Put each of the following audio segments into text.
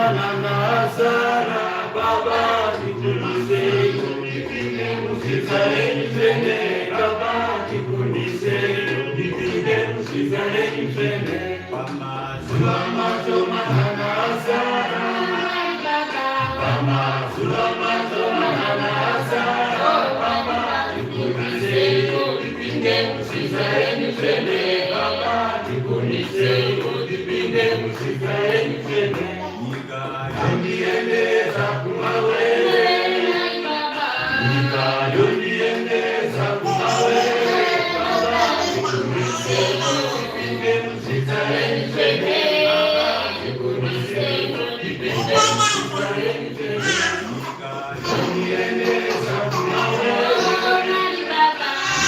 mashomanana asara, Baba tikundisei, tipinde muzita renyu dzvene. Baba tikundisei, tipinde muzita renyu dzvene. Pamazuva mashomanana asara, pamazuva mashomanana asara, Baba tikundisei, tipinde muzita renyu dzvene. Baba tikundisei, tipinde muzita renyu dzvene. Nyika yondiendesa kumawere, nyika yondiendesa kumawere. Baba tikundisei, tipinde muzita renyu dzvene. Baba tikundisei, tipinde muzita renyu dzvene. Nyika yondiendesa kumawere,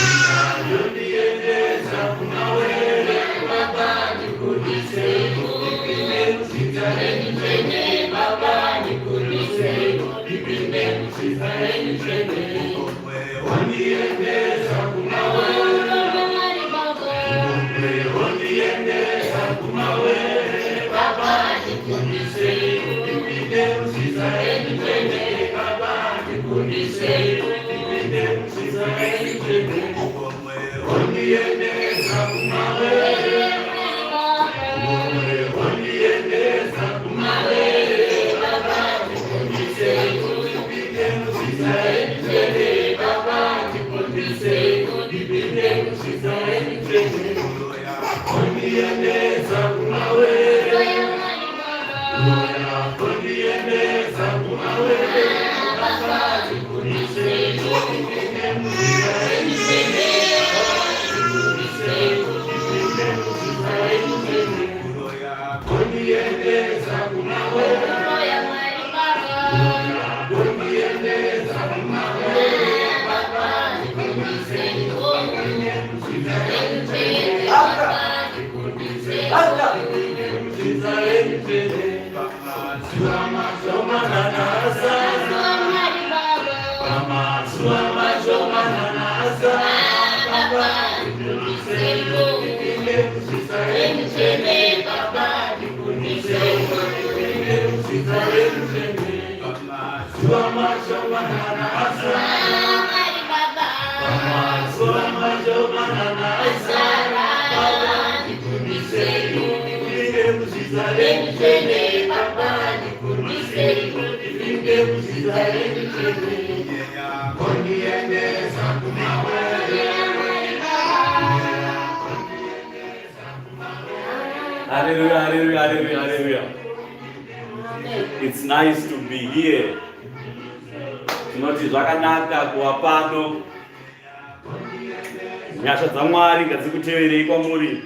nyika yondiendesa kumawere. Baba tikundisei, tipinde muzita renyu dzvene. Baba tikundisei, tipinde muzita renyu dzvene. Wondiendesa kumawere, wondiendesa kumawere. Baba tikundisei, tipinde muzita renyu dzvene. Baba tikundisei, tipinde muzita renyu dzvene. Wondiendesa kumawere, wondiendesa kumawere. Baba tikundisei, tipinde muzita renyu dzvene. Baba tikundisei, tipinde muzita renyu dzvene. Wondiendesa kumawere, wondiendesa kumawere. Baba tikundisei, tipinde muzita renyu dzvene. Baba tikundisei, tipinde muzita renyu dzvene. Wondiendesa kumawere, wondiendesa kumawere. Baba tikundisei, tipinde muzita renyu dzvene. Baba tikundisei, tipinde muzita renyu dzvene. Pamazuva mashomanana asara, pamazuva mashomanana asara, Baba tikundisei, tipinde muzita renyu dzvene. Baba tikundisei, tipinde muzita renyu dzvene. Pamazuva mashomanana asara, pamazuva mashomanana asara, Baba tikundisei, tipinde muzita renyu dzvene. Baba tikundisei, tipinde muzita renyu dzvene. Kondiendesa kumawere. Hallelujah, hallelujah, hallelujah, hallelujah. It's nice to be here. Tinoti zvakanaka kuva pano. Nyasha dzaMwari ngadzikuteverei kwamuri.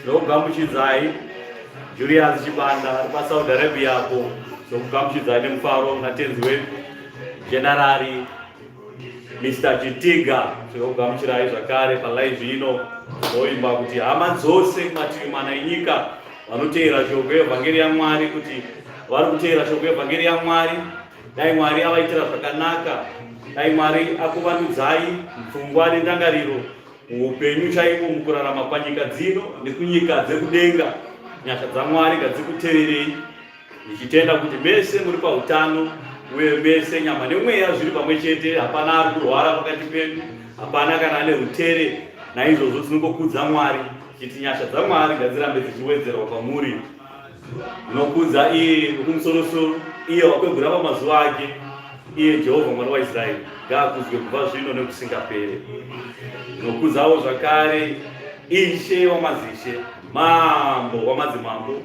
Tinokugamuchidzai Julius Chibanda ari paSaudi Arabia apo. Tinokugamuchidzai nemufaro natenzi wedu General Mr. Chitiga. Tinokugamuchirai zvakare palive ino. Tinoimba kuti hama dzose kumativi mana enyika vanoteera shoko yevhangeri yaMwari, kuti vari kuteera shoko yevhangeri yaMwari, dai Mwari avaitira zvakanaka, dai Mwari akuvandudzai pfungwa nendangariro muupenyu chaimo, mukurarama panyika dzino nekunyika dzekudenga. Nyasha dzaMwari ngadzikuteverei, ndichitenda kuti mese muri pautano uye mese nyama nemweya zviri pamwe chete. Hapana ari kurwara pakati pedu, hapana kana ane utere. Naizvozvo tinongokudza Mwari tichiti nyasha dzaMwari ngadzirambe dzichiwedzerwa kwamuri. Ndinokudza iye wokumusorosoro, iye wakwegura pamazuva ake, iye Jehovha Mwari waIsraeri, ngaakudzwe kubva zvino nekusingaperi. Ndinokudzawo zvakare Ishe wamadzishe, Mambo wamadzimambo.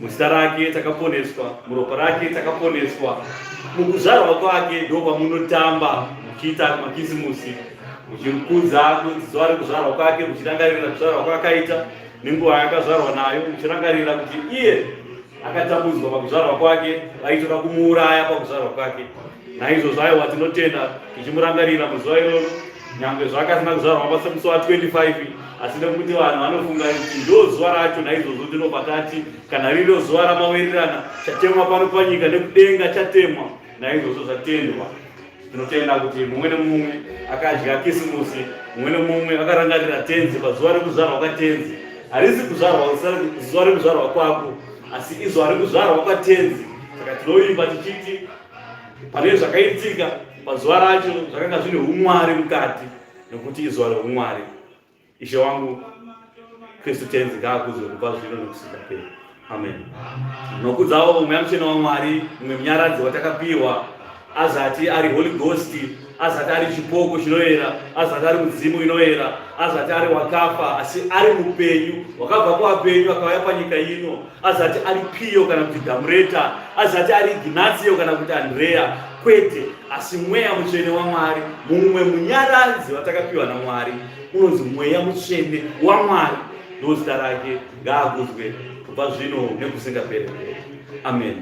Muzita rake takaponeswa, muropa rake takaponeswa. Mukuzvarwa kwake ndo pamunotamba muchiita makisimusi, muchikudza zuva rekuzvarwa kwake, muchirangarira kuzvarwa kwakaita nenguva yaakazvarwa nayo, muchirangarira kuti iye akatambudzwa pakuzvarwa kwake, vaitoda kumuuraya pakuzvarwa kwake. Naizvozvo aiwa, tinotenda tichimurangarira muzuva iroro, nyangwe zvaakasina kuzvarwa pasemusi wa25, asi nekuti vanhu vanofunga kuti ndo zuva racho. Naizvozvo tinobva tati kana riro zuva ramawirirana, chatemwa pano panyika nekudenga chatemwa. Naizvozvo zvatendwa. Tinotenda kuti mumwe nemumwe akadya kisimusi, mumwe nemumwe akarangarira tenzi pazuva rekuzvarwa kwatenzi. Harisi kuzvarwa zuva rekuzvarwa kwako, asi izuva rekuzvarwa kwatenzi. Saka tinoimba tichiti pane zvakaitika pazuva racho zvakanga zvine umwari mukati, nokuti izuva reumwari. Ishe wangu Kristu Tenzi ngaakudzwe kubva zvino nokusingaperi. Amen. Nokudzawo Mweya Mutsvene waMwari, mumwe munyaradzi watakapiwa azati ari Holy Ghost, azati ari chipoko chinoyera, azati ari mudzimu inoyera, azati ari wakafa, asi ari mupenyu, wakabva kuvapenyu akauya panyika ino, azati ari Piyo kana kuti Damureta, azati ari Ignatio kana kuti Andrea, kwete, asi Mweya Mutsvene waMwari, mumwe munyaradzi watakapiwa naMwari, unonzi Mweya Mutsvene waMwari, ndozita rake, ngaakudzwe kubva zvino nekusingaperi. Amen.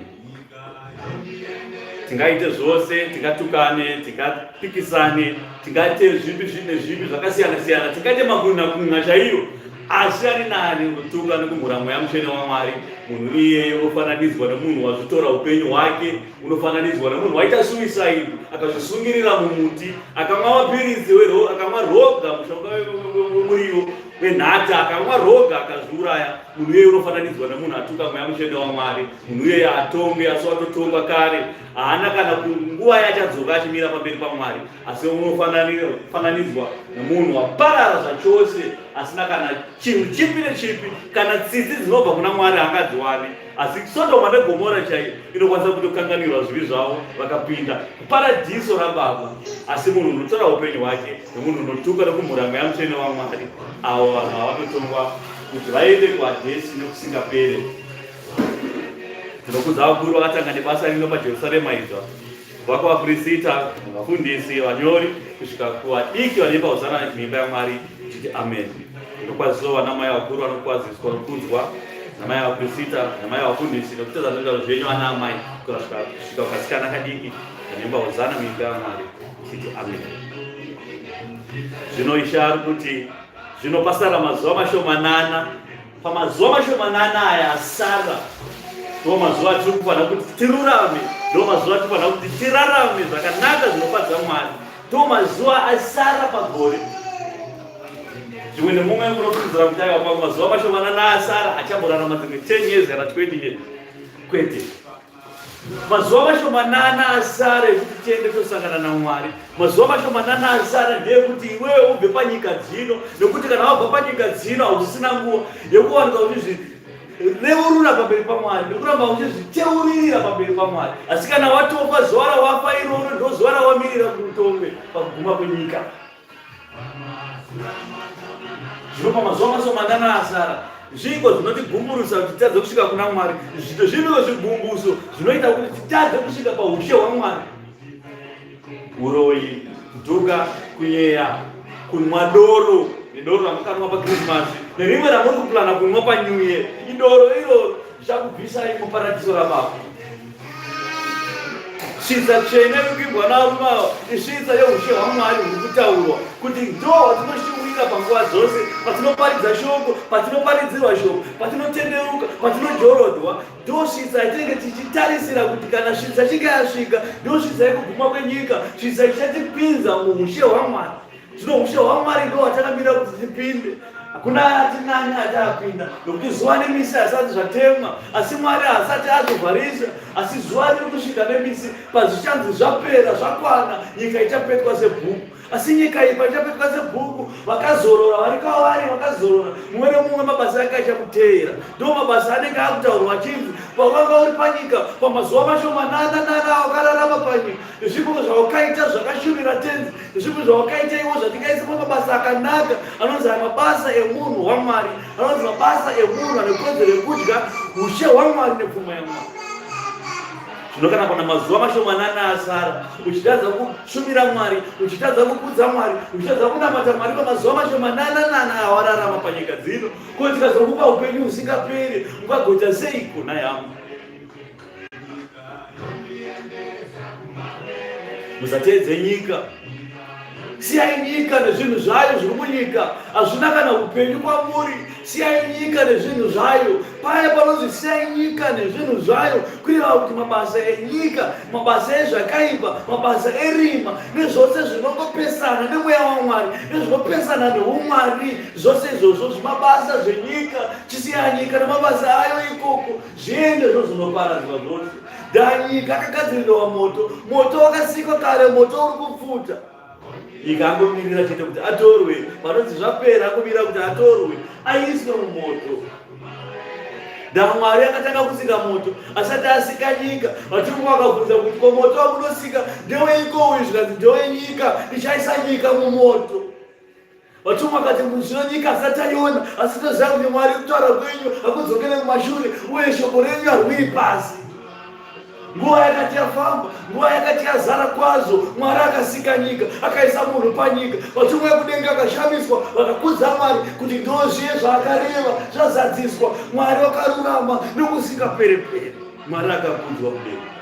Tingaite zvose, tingatukane, tingapikisane, tingaite zvipi zvipi nezvipi zvakasiyana siyana, tingaite makunakuna chaiyo, asi ani naani unotuka nekumhura Mweya Mutsvene waMwari, munhu iyeye unofananidzwa nemunhu wazvitora upenyu hwake, unofananidzwa nemunhu waita suicide, akazvisungirira mumuti, akamwa mapiritsi, akamwa roga, mushonga wemuriwo wenhata, akamwa roga akazviuraya. Munhu iyeye unofananidzwa nemunhu atuka Mweya Mutsvene waMwari. Munhu iyeye atonge, asi watotongwa kare, haana kana nguva yachadzoka achimira pamberi paMwari, asi unofananidzwa nemunhu waparara zvachose, asina kana chinhu chipi nechipi, kana tsitsi dzinobva kuna Mwari haangadziwani. Asi Sodoma neGomora chaiyo inokwanisa kutokanganirwa zvivi zvavo vakapinda kuparadhiso raBaba. Asi munhu unotora upenyu hwake nemunhu unotuka nekumhura Mweya Mutsvene waMwari, avo vanhu havatotongwa kuti vaende kuHadhesi nekusingapere. Tinokudza vakuru vakatanga nebasa rino paJerusarema idzva, kubva kuvapirisita, vafundisi, vanyori, kusvika kuvadiki vanoimba hosana muimba yaMwari, tichiti amen. Tinokwaziswa vanamai vakuru vanokwaziswa nokudzwa, namai vapirisita, namai vafundisi, nokutadza zvigaro zvenyu ana amai, kusvika kukasikana kadiki kanoimba hosana muimba yaMwari, tichiti amen. Zvino Ishe ari kuti zvino pasara mazuva mashomanana. Pamazuva mashomanana aya asara, ndo mazuva atiri kufanira kuti tirurame, ndo mazuva atiri kufanira kuti tirarame zvakanaka zvinofadza Mwari, ndo mazuva asara pagore. Zvimwe nemumwe unofungidzira kuti aiwa pamazuva mashomanana asara achamborarama dzimwe 10 years kana 20 years. Kwete. Mazuva mashomanana asara ekuti tiende tosangana naMwari. Mazuva mashomanana asara ndeyekuti iwewe ubve panyika dzino, nekuti kana wabva panyika dzino hausisina nguva yekuwanika uchizvireurura pamberi paMwari nekuramba uchizviteuririra pamberi paMwari. Asi kana watofa, zuva rawafa iroro ndo zuva rawamirira kuti utongwe pakuguma kwenyika. Zvino pamazuva mashomanana asara, zviiko zvinotigumburusa kuti titadze kusvika kuna Mwari? Zvito zviviko zvigumbuso zvinoita kuti titadze kusvika paushe hwaMwari? Uroyi, kutuka, kunyeya, kunwa doro, nedoro ramukanwa paKrisimasi nerimwe ramuri kuplana kunwa paNew Year, idoro iroro zvichakubvisai muparadiso raBaba. Svitsa tsvene iri kuimbwa navarume ava isvitsa yeushe hwaMwari huri kutaurwa kuti ndo hwatinoshuwira panguva dzose patinoparidza shoko, patinoparidzirwa shoko, patinotendeuka, patinojorodwa. Ndo svitsa yatinenge tichitarisira kuti kana svitsa chinge yasvika, ndo svitsa yekuguma kwenyika, svitsa ichatipinza muushe hwaMwari. Zvino ushe hwaMwari ndo hwatakamira kuti tipinde. Hakuna ati nani ati apinda, nokuti zuva nemisi hazvisati zvatemwa, asi Mwari haasati azovharisa. Asi zuva riri kusvika nemisi pazvichanzi zvapera, zvakwana, nyika ichapetwa sebhuku. Asi nyika iyi paichapetwa sebhuku, vakazorora vari kwavari vakazorora, mumwe nemumwe mabasa ake achakuteera. Ndo mabasa anenge akutaurwa achinzi pawanga uri panyika pamazuva mashomanana nana wakararama panyika, zvipo zvawakaita zvakashumira Tenzi. Zvipi zvawakaita iwo zvatingaise pamabasa akanaka anonzi aya mabasa emunhu waMwari, anonzi mabasa emunhu ane kodzero yekudya ushe hwaMwari nepfuma yaMwari. Zvino kana pana mazuva mashomanana asara uchitadza kushumira Mwari, uchitadza kukudza Mwari, uchitadza kunamata Mwari pamazuva mashomanana nana awararama panyika dzino, ko tikazokupa upenyu husingaperi ungagoita seiko nhai hama? Musateedze nyika, siyai nyika nezvinhu zvayo zviri munyika, hazvina kana upenyu kwamuri. Siyai nyika nezvinhu zvayo. Paya panonzi siyai nyika nezvinhu zvayo, kureva kuti mabasa enyika, mabasa ezvakaipa, mabasa erima, nezvose zvinongopesana nemweya waMwari, nezvinopesana neumwari, zvose izvozvo zvimabasa zvenyika. Chisiya nyika nemabasa ayo ikoko, zviende zvozonoparadzwa zvose. Danyika akagadzirirwa moto, moto wakasikwa kare, moto uri kupfuta. Nyika angomirira chete kuti atorwe, panonzi zvapera angomirira kuti atorwe aiswe mumoto. DaMwari akatanga kusika moto asati asika nyika. Vatumwa vakabvunza kuti ko moto wamunosika ndeweiko uyu? Zvikanzi ndewenyika, ndichaisa nyika mumoto. Vatumwa vakati zvino nyika asati aiona, asi toziva kuti Mwari kutaura kwenyu hakudzokere kumashure, uye shoko renyu hariwiri pasi. Nguva yakati yafamba, nguva yakati yazara kwazvo, Mwari akasika nyika, akaisa munhu panyika. Vatumwa vekudenga vakashamiswa, vakakudza Mwari kuti ndozviye zvaakareva zvazadziswa. Mwari wakarurama nokusingapereperi. Mwari akakudzwa kudenga.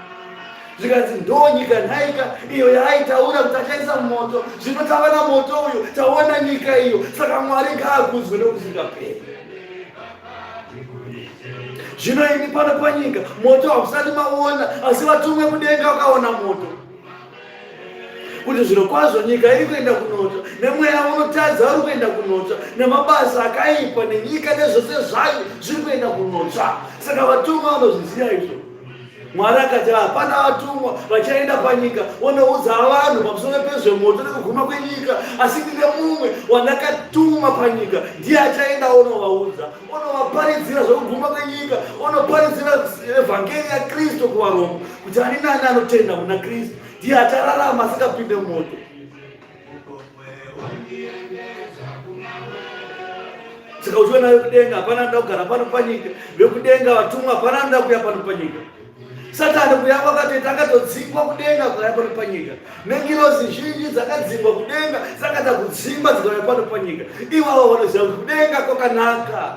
Zvikanzi ndo nyika nhaika iyo yaaitaura kuti achaisa moto. Zvino tava namoto uyo, taona nyika iyo. Saka Mwari ngaakudzwe nokusingaperi. Zvino imi pano panyika moto hamusati mauona, asi vatumwe kudenga vakaona moto, kuti zviro kwazvo nyika iri kuenda kunotsva, nemweya unotadza uri kuenda kunotsva, nemabasa akaipa nenyika nezvose zvayo zviri kuenda kunotsva. Saka vatumwa vanozviziva izvo. Mwari akati hapana vatumwa vachaenda panyika vonoudza vanhu pamusoro pezvemoto nekuguma kwenyika, asi ndine mumwe wandakatuma panyika, ndiye achaenda onovaudza, onovaparidzira zvekuguma kwenyika, onoparidzira evhangeri yaKristu kuvarombo, kuti ani nani anotenda muna Kristu ndiye achararama asingapinde moto. Saka uchiona vekudenga hapana anoda kugara pano panyika, vekudenga vatumwa hapana anoda kuuya pano panyika. Satani kuya kwakatoita akatodzingwa kudenga kuuya pano panyika, nengirozi zhinji dzakadzingwa kudenga dzakaita kudzingwa dzikauya pano panyika. Ivavo vanoziva kuti kudenga kwakanaka.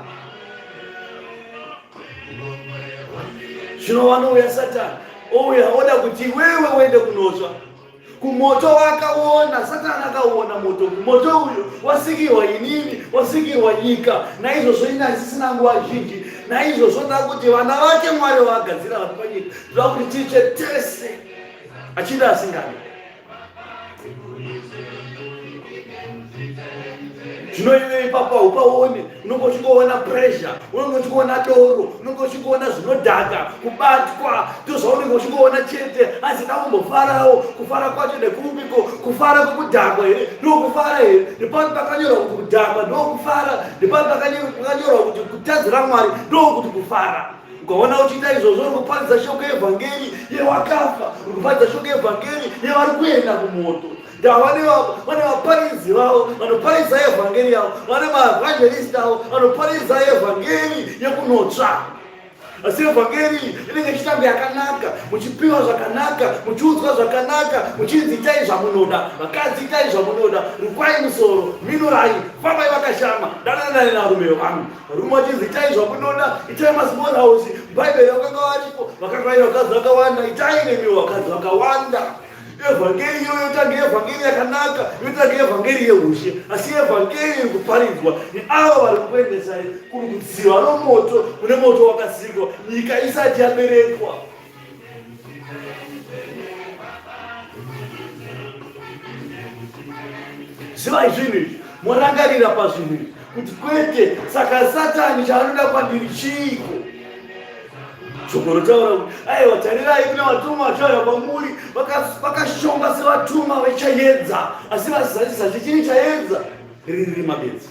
Zvino vanouya Satani ouya oda kuti iwewe uende kunotsva kumoto waakaona. Satani akaona moto, moto uyu wasikirwa inini, wasikirwa nyika. Naizvozvo ini handisisina nguva zhinji. Naizvozvo ndoda kuti vana vake Mwari vaagadzira vanhu panyika, ndoda kuti tiitsve tese, achida asingadi. Zvino iwe ipapo haupaoni, unenge uchingoona pressure, unenge uchingoona doro, unenge uchingoona zvinodhaka, kubatwa, ndozvaunenge uchingoona chete. Asi da kumbofarawo, kufara kwacho ndekupiko? Kufara kwekudhakwa here? Ndokufara here? Ndepano pakanyorwa kuti kudhakwa ndokufara, ndepano pakanyorwa kuti kutadzira Mwari ndokuti kufara. Ukaona uchiita izvozvo, uri kuparidza shoko yevhangeri yewakafa, uri kuparidza shoko yevhangeri yevari kuenda kumoto. Ndava vane vaparidzi vavo vanoparidza evhangeri yavo, vane maevhangerist avo vanoparidza evhangeri yekunotsva. Asi evhangeri inenge ichitange yakanaka, muchipiwa zvakanaka, muchiudzwa zvakanaka, muchinzi itai zvamunoda, vakadzi itai zvamunoda, rukwai musoro, minurai, fambai vakashama, dananai narume vangu. Varume vachinzi itai zvamunoda, itai masmall house, Bhaibheri vakanga varipo, vakanga vakadzi vakawanda, itai nemiwo vakadzi vakawanda. Evhangeri iyoyo yotange evhangeri yakanaka, yotange evhangeri yeushe, asi evhangeri iri kuparidzwa neavo vari kukuendesai kuri kudziva romoto, kune moto wakasikwa nyika isati yaberekwa. Zivai zvinhu izvi, morangarira pazvinhu izvi kuti kwete. Saka Satani chaanoda kwandiri chiiko? Shoko rotaura kuti aiwa, tarirai kune vatumwa vachauya kwamuri vakashonga sevatumwa vechaedza, asi vasizadzisa chichiri chaedza, riri rima bedzi.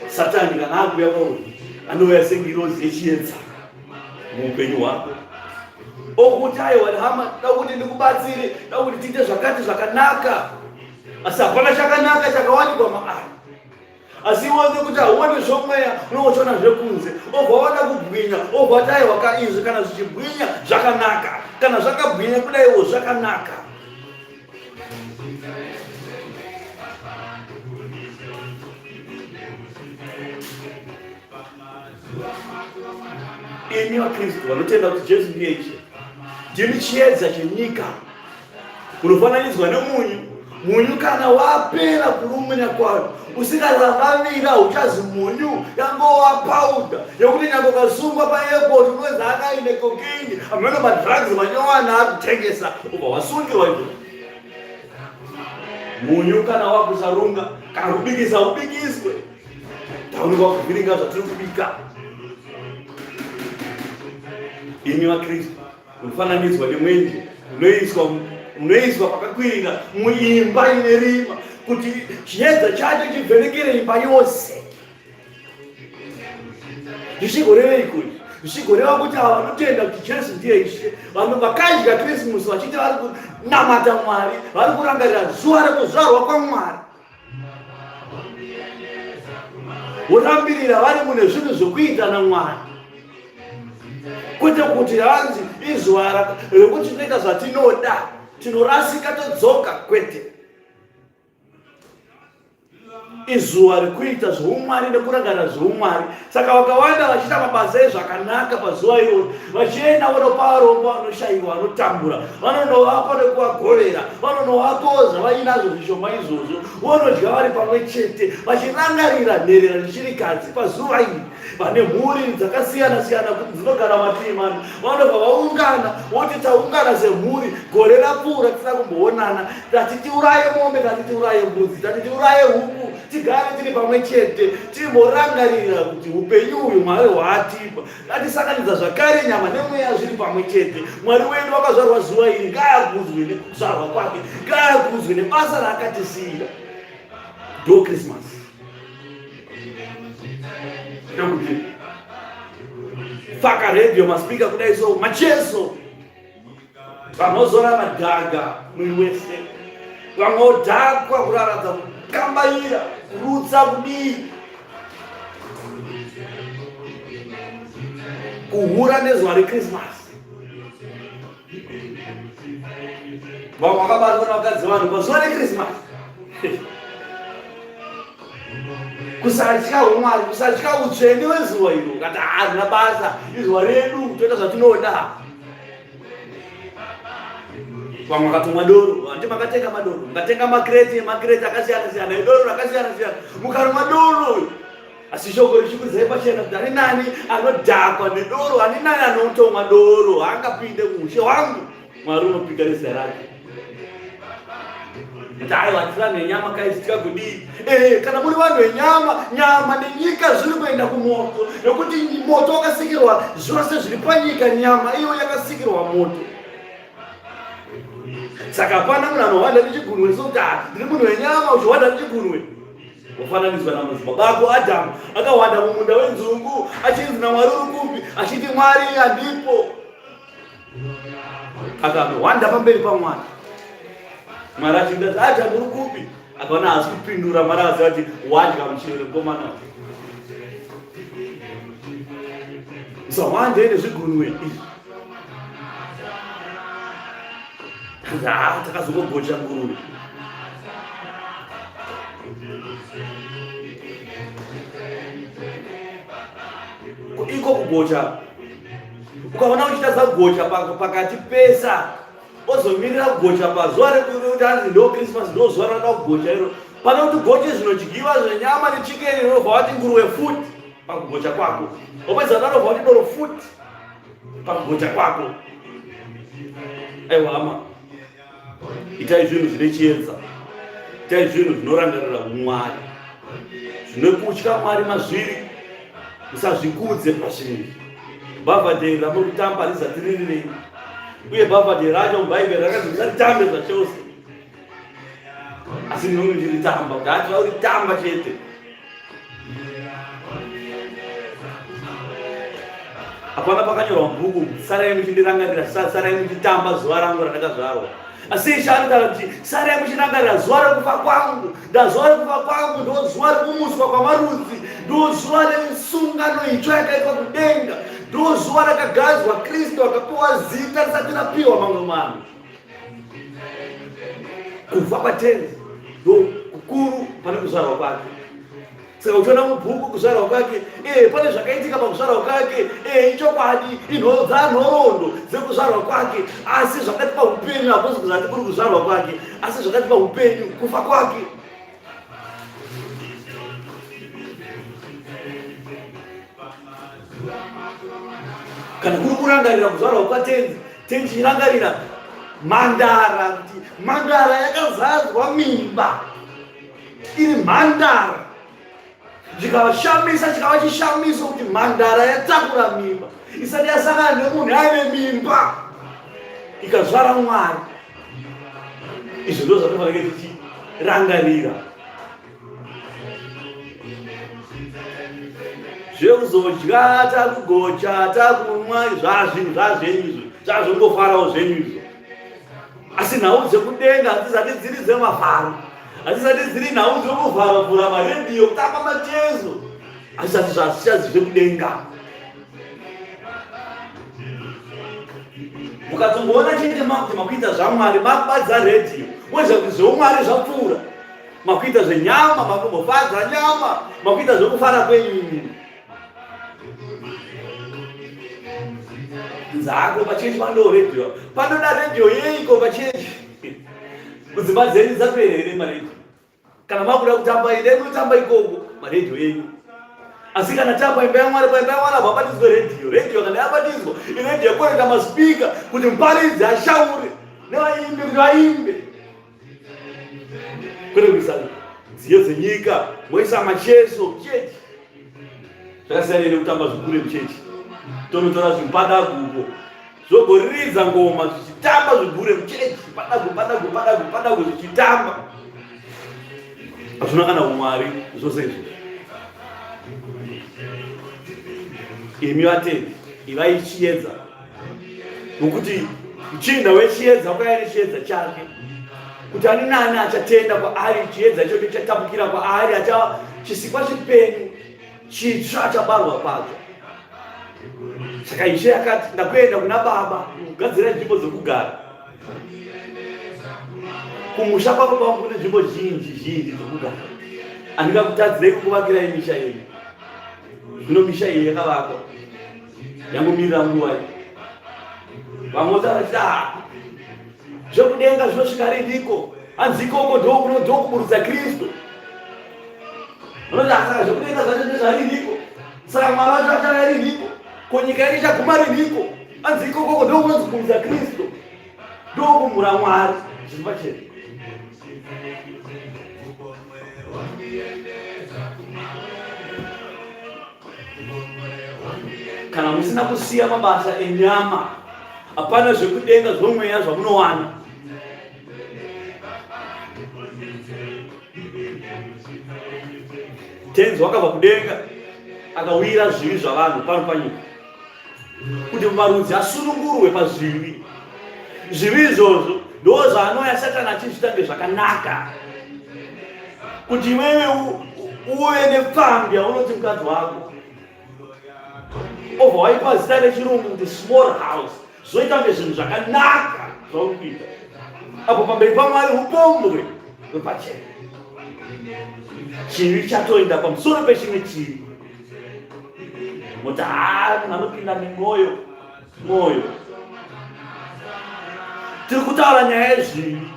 Satani kana akuuya kwauri anouya sengirozi yechiedza muupenyu hwako, okuti aiwa hama, da kuti ndikubatsire, da kuti tiite zvakati zvakanaka, asi hapana chakanaka chakawanikwa maari. Asi iwe nekuti hauone zvomweya, unenge uchiona zvekunze, obva wada kubwinya, obva wati aiwa ka izvi kana zvichibwinya zvakanaka, kana zvakabwinya kudaiwo zvakanaka. Imi vaKristu vanotenda kuti Jesu ndiye Ishe, ndimi chiedza chenyika. Unofananidzwa nemunyu. Munyu kana wapera kurumunya kwayo usikaravavira uchazi munyu yangova powder yekuti nyange ukasungwa paairport unonzi akaine cocaine ameno madrugs manyowana ari kutengesa ubva wasungirwa izvo. Munyu kana wakusarunga kana kubikisa ubikiswe taonekwa kuvhiringa zvatiri kubika. Imi vaKristu unofananidzwa nemwenje unoiswa unoiswa pakakwirira muimba ine rima kuti chiedza chacho chivhenekere imba yose. Zvichigorevei kuti? Zvichigoreva kuti ava vanotenda kuti Jesu ndiye Ishe, vanhu vakadya Kirisimusi vachiti vari kunamata Mwari, vari kurangarira zuva rekuzvarwa kwaMwari, vorambirira vari mune zvinhu zvekuita naMwari, kwete kuti hanzi izuva rekuti tinoita zvatinoda, tinorasika todzoka, kwete. Izuva rekuita zvoumwari nekurangarira zvoumwari. Saka vakawanda vachiita mabasa ezvakanaka pazuva iroro, vachienda vonopa varombo, vanoshayiwa, vanotambura, vanonovapa nekuvagovera, vanonovapawo zvavainazvo zvishoma izvozvo, vonodya vari pamwe chete, vachirangarira nherera nechirikadzi pazuva iri. Vane mhuri dzakasiyana siyana dzinogara mativi mana vanobva vaungana voti taungana semhuri gore rapfuura tisina kumboonana, tati tiuraye mombe, tati tiuraye mbudzi, tati tiuraye huku, tigare tiri pamwe chete timborangarira kuti upenyu uyu Mwari hwaatipa. Ngatisanganidza zvakare nyama nemweya zviri pamwe chete. Mwari wedu wakazvarwa zuva iri, ngaakudzwe nekuzvarwa kwake, ngaakudzwe nebasa raakatisiyira. Ndo Christmas. Ndokuti faka radio maspika kudai so macheso vanozora madhaga mwiri wese, vangodhakwa kuraradza, kukambaira, kurutsa, kudii, kuhura nezuva rechristmas. Vamwe vakabatwa navakadzi vanhu pazuva rechristmas. Kusatya umwari, kusatya utsvene wezuva iro, kati harina basa, izuva redu, toita zvatinoda. Vamwe vakatomwa doro, handi makatenga madoro, mukatenga makreti emakreti akasiyana siyana, edoro rakasiyana siyana, mukanwa doro. Asi shoko richikudzai pachena kuti ani nani anodhakwa nedoro, ani nani anotomwa doro, haangapinde muushe hwangu. Mwari unopika nezita rake. Kuti aiwa tiri vanhu venyama kaisi tikagudii? Eh, kana muri vanhu venyama, nyama nenyika zviri kuenda kumoto, nekuti moto wakasikirwa zvose zviri panyika, nyama iyo yakasikirwa moto. Saka hapana munhu anohwanda nechigunwe sokuti ah, ndiri munhu wenyama uchihwanda nechigunwe. Wafananidzwa namadzibaba ako Adhamu akahwanda mumunda wenzungu achinzi naMwari uri kupi, achiti Mwari handipo. Akahwanda pamberi paMwari. Mwari achinzi Adhamu uri kupi, akaona haasi kupindura. Mwari aziva kuti wadya muchero mukomana. Usahwande nezvigunwe izvi. Takazongogocha nguruve. Iko kugocha, ukaona uchitadza kugocha pakati pesa, ozomirira kugocha pazuva rekuti hanzi ndo Christmas, ndo zuva ranoda kugocha iro, pane kuti ugoche zvinodyiwa zvenyama nechikeni, unobva wati nguruve futi pakugocha kwako, wopedza unobva wati doro futi pakugocha kwako. Aiwa hama, itai zvinhu zvine chiedza, itai zvinhu zvinorangarira umwari, zvine kutya Mwari mazviri. Musazvikudze pazvinhu. Bhavhadheri ramuri kutamba rizati riri renyu, uye bhavhadheri racho mubhaibheri rakanzi musaritambe zvachose, asi ndinonge ndichiritamba kuti hati vakuritamba chete. Hapana pakanyorwa mubhuku, sarai muchindirangarira, sarai muchitamba zuva rangu randakazvarwa. Asi Ishe anotaura kuti sarai muchirangarira zuva rekufa kwangu. Ndazuva rekufa kwangu ndo zuva rekumuswa kwamarudzi, ndo zuva resungano itsva yakaitwa kudenga, ndo zuva rakagadzwa Kristu akapiwa zita risati rapiwa mamwe vanhu. Kufa kwaTenzi ndo kukuru pane kuzvarwa kwake. Saka uchiona mubhuku kuzvarwa kwake, eh, pane zvakaitika pakuzvarwa kwake, eh, ichokwadi, inhodza nhoroondo dzekuzvarwa kwake, asi zvakatipa upenyu hakuzi kuzati kuri kuzvarwa kwake, asi zvakatipa upenyu kufa kwake. Kana kuri kurangarira kuzvarwa kwaTenzi, tenchirangarira mhandara, kuti mhandara yakazadzwa mimba iri mhandara zvikavashamisa chikava chishamiso kuti mhandara yatakura mimba isati yasangana nemunhu aive mimba ikazvara Mwari. Izvo ndo zvatofanira tichirangarira. Zvekuzodya takugocha takunwa zvazvinhu zvazvenyu izvo zvazvongofarawo zvenyu izvo, asi nhau dzekudenga hadzisati dziri dzemafaro, hadzisati dziri nhau dzekuvharavhura maredhiyo kutamba machezo, hazvisati zvazvichazi zvekudenga. Mukatongoona chete makuti makuita zvaMwari, makubadza redhiyo, moziva kuti zveumwari zvapfuura, makuita zvenyama, makumbofadza nyama, makuita zvekufara kwenyu imimi. Nzako pachechi panodawo redhiyo, panoda redhiyo yeiko pachechi? Kudzimba dzenyu dzapera here maredhiyo? Kana makuda kutamba endai munotamba ikoko maredhiyo enyu. Asi kana tapa imba yaMwari, paimba yaMwari hapabatidzwe redhiyo. Redhiyo kana yabatidzwa iredhiyo yekoreka masipika kuti muparidzi ashaure nevaimbi kuti vaimbe, kwete kuisa nziyo dzenyika moisa macheso muchechi. Zvakasiyana nekutamba zvigure muchechi, tonotora zvimupadaguko zvogoriridza ngoma zvichitamba zvigure muchechi, padagu padagu padagu padagu zvichitamba, hazvina kana umwari zvose izvo. Imi vatendi, ivai chiedza, nokuti muchinda wechiedza wakauya nechiedza chake, kuti ani nani achatenda kwaari chiedza ichocho chatapukira kwaari, achava chisikwa chipenyu chitsva chabarwa patsva. Saka Ishe akati, ndakuenda kuna Baba kugadzira nzvimbo dzokugara. Kumusha kwababa vangu kune nzvimbo zhinji zhinji dzokugara, handingakutadzirei kukuvakirai misha yenyu. Zvino misha iyi yakavakwa yangomirira nguva iyi. Vamwe vachiti, ah, zvekudenga zvinosvika riniko? Hanzi ikoko ndokuburutsa Kristu. Unoti saka zvekudenga zvacho ndezvariniko? Saka Mwari wacho achauya riniko? Ko nyika yake ichaguma riniko? Hanzi ikokoko ndokunonzi kuburutsa Kristu, ndokumura Mwari. Zviri pachena. Kana musina kusiya mabasa enyama, hapana zvekudenga zvomweya zvamunowana. Tenzi wakabva kudenga akawira zvivi zvavanhu pano panyika kuti marudzi asunungurwe pazvivi. Zvivi izvozvo ndo zvaanouya Satani achizviita kunge zvakanaka, kuti iwewe uve nepfambi yaunoti mukadzi wako, obva waipa zita rechirungu kuti small house, zvoita kunge zvinhu zvakanaka zvauri kuita apo pamberi paMwari upombwe hwepachena. Chivi chatoenda pamusoro pechimwe chivi, moti haa, munhu anopinda nemwoyo. Mwoyo, tiri kutaura nyaya yezvivi.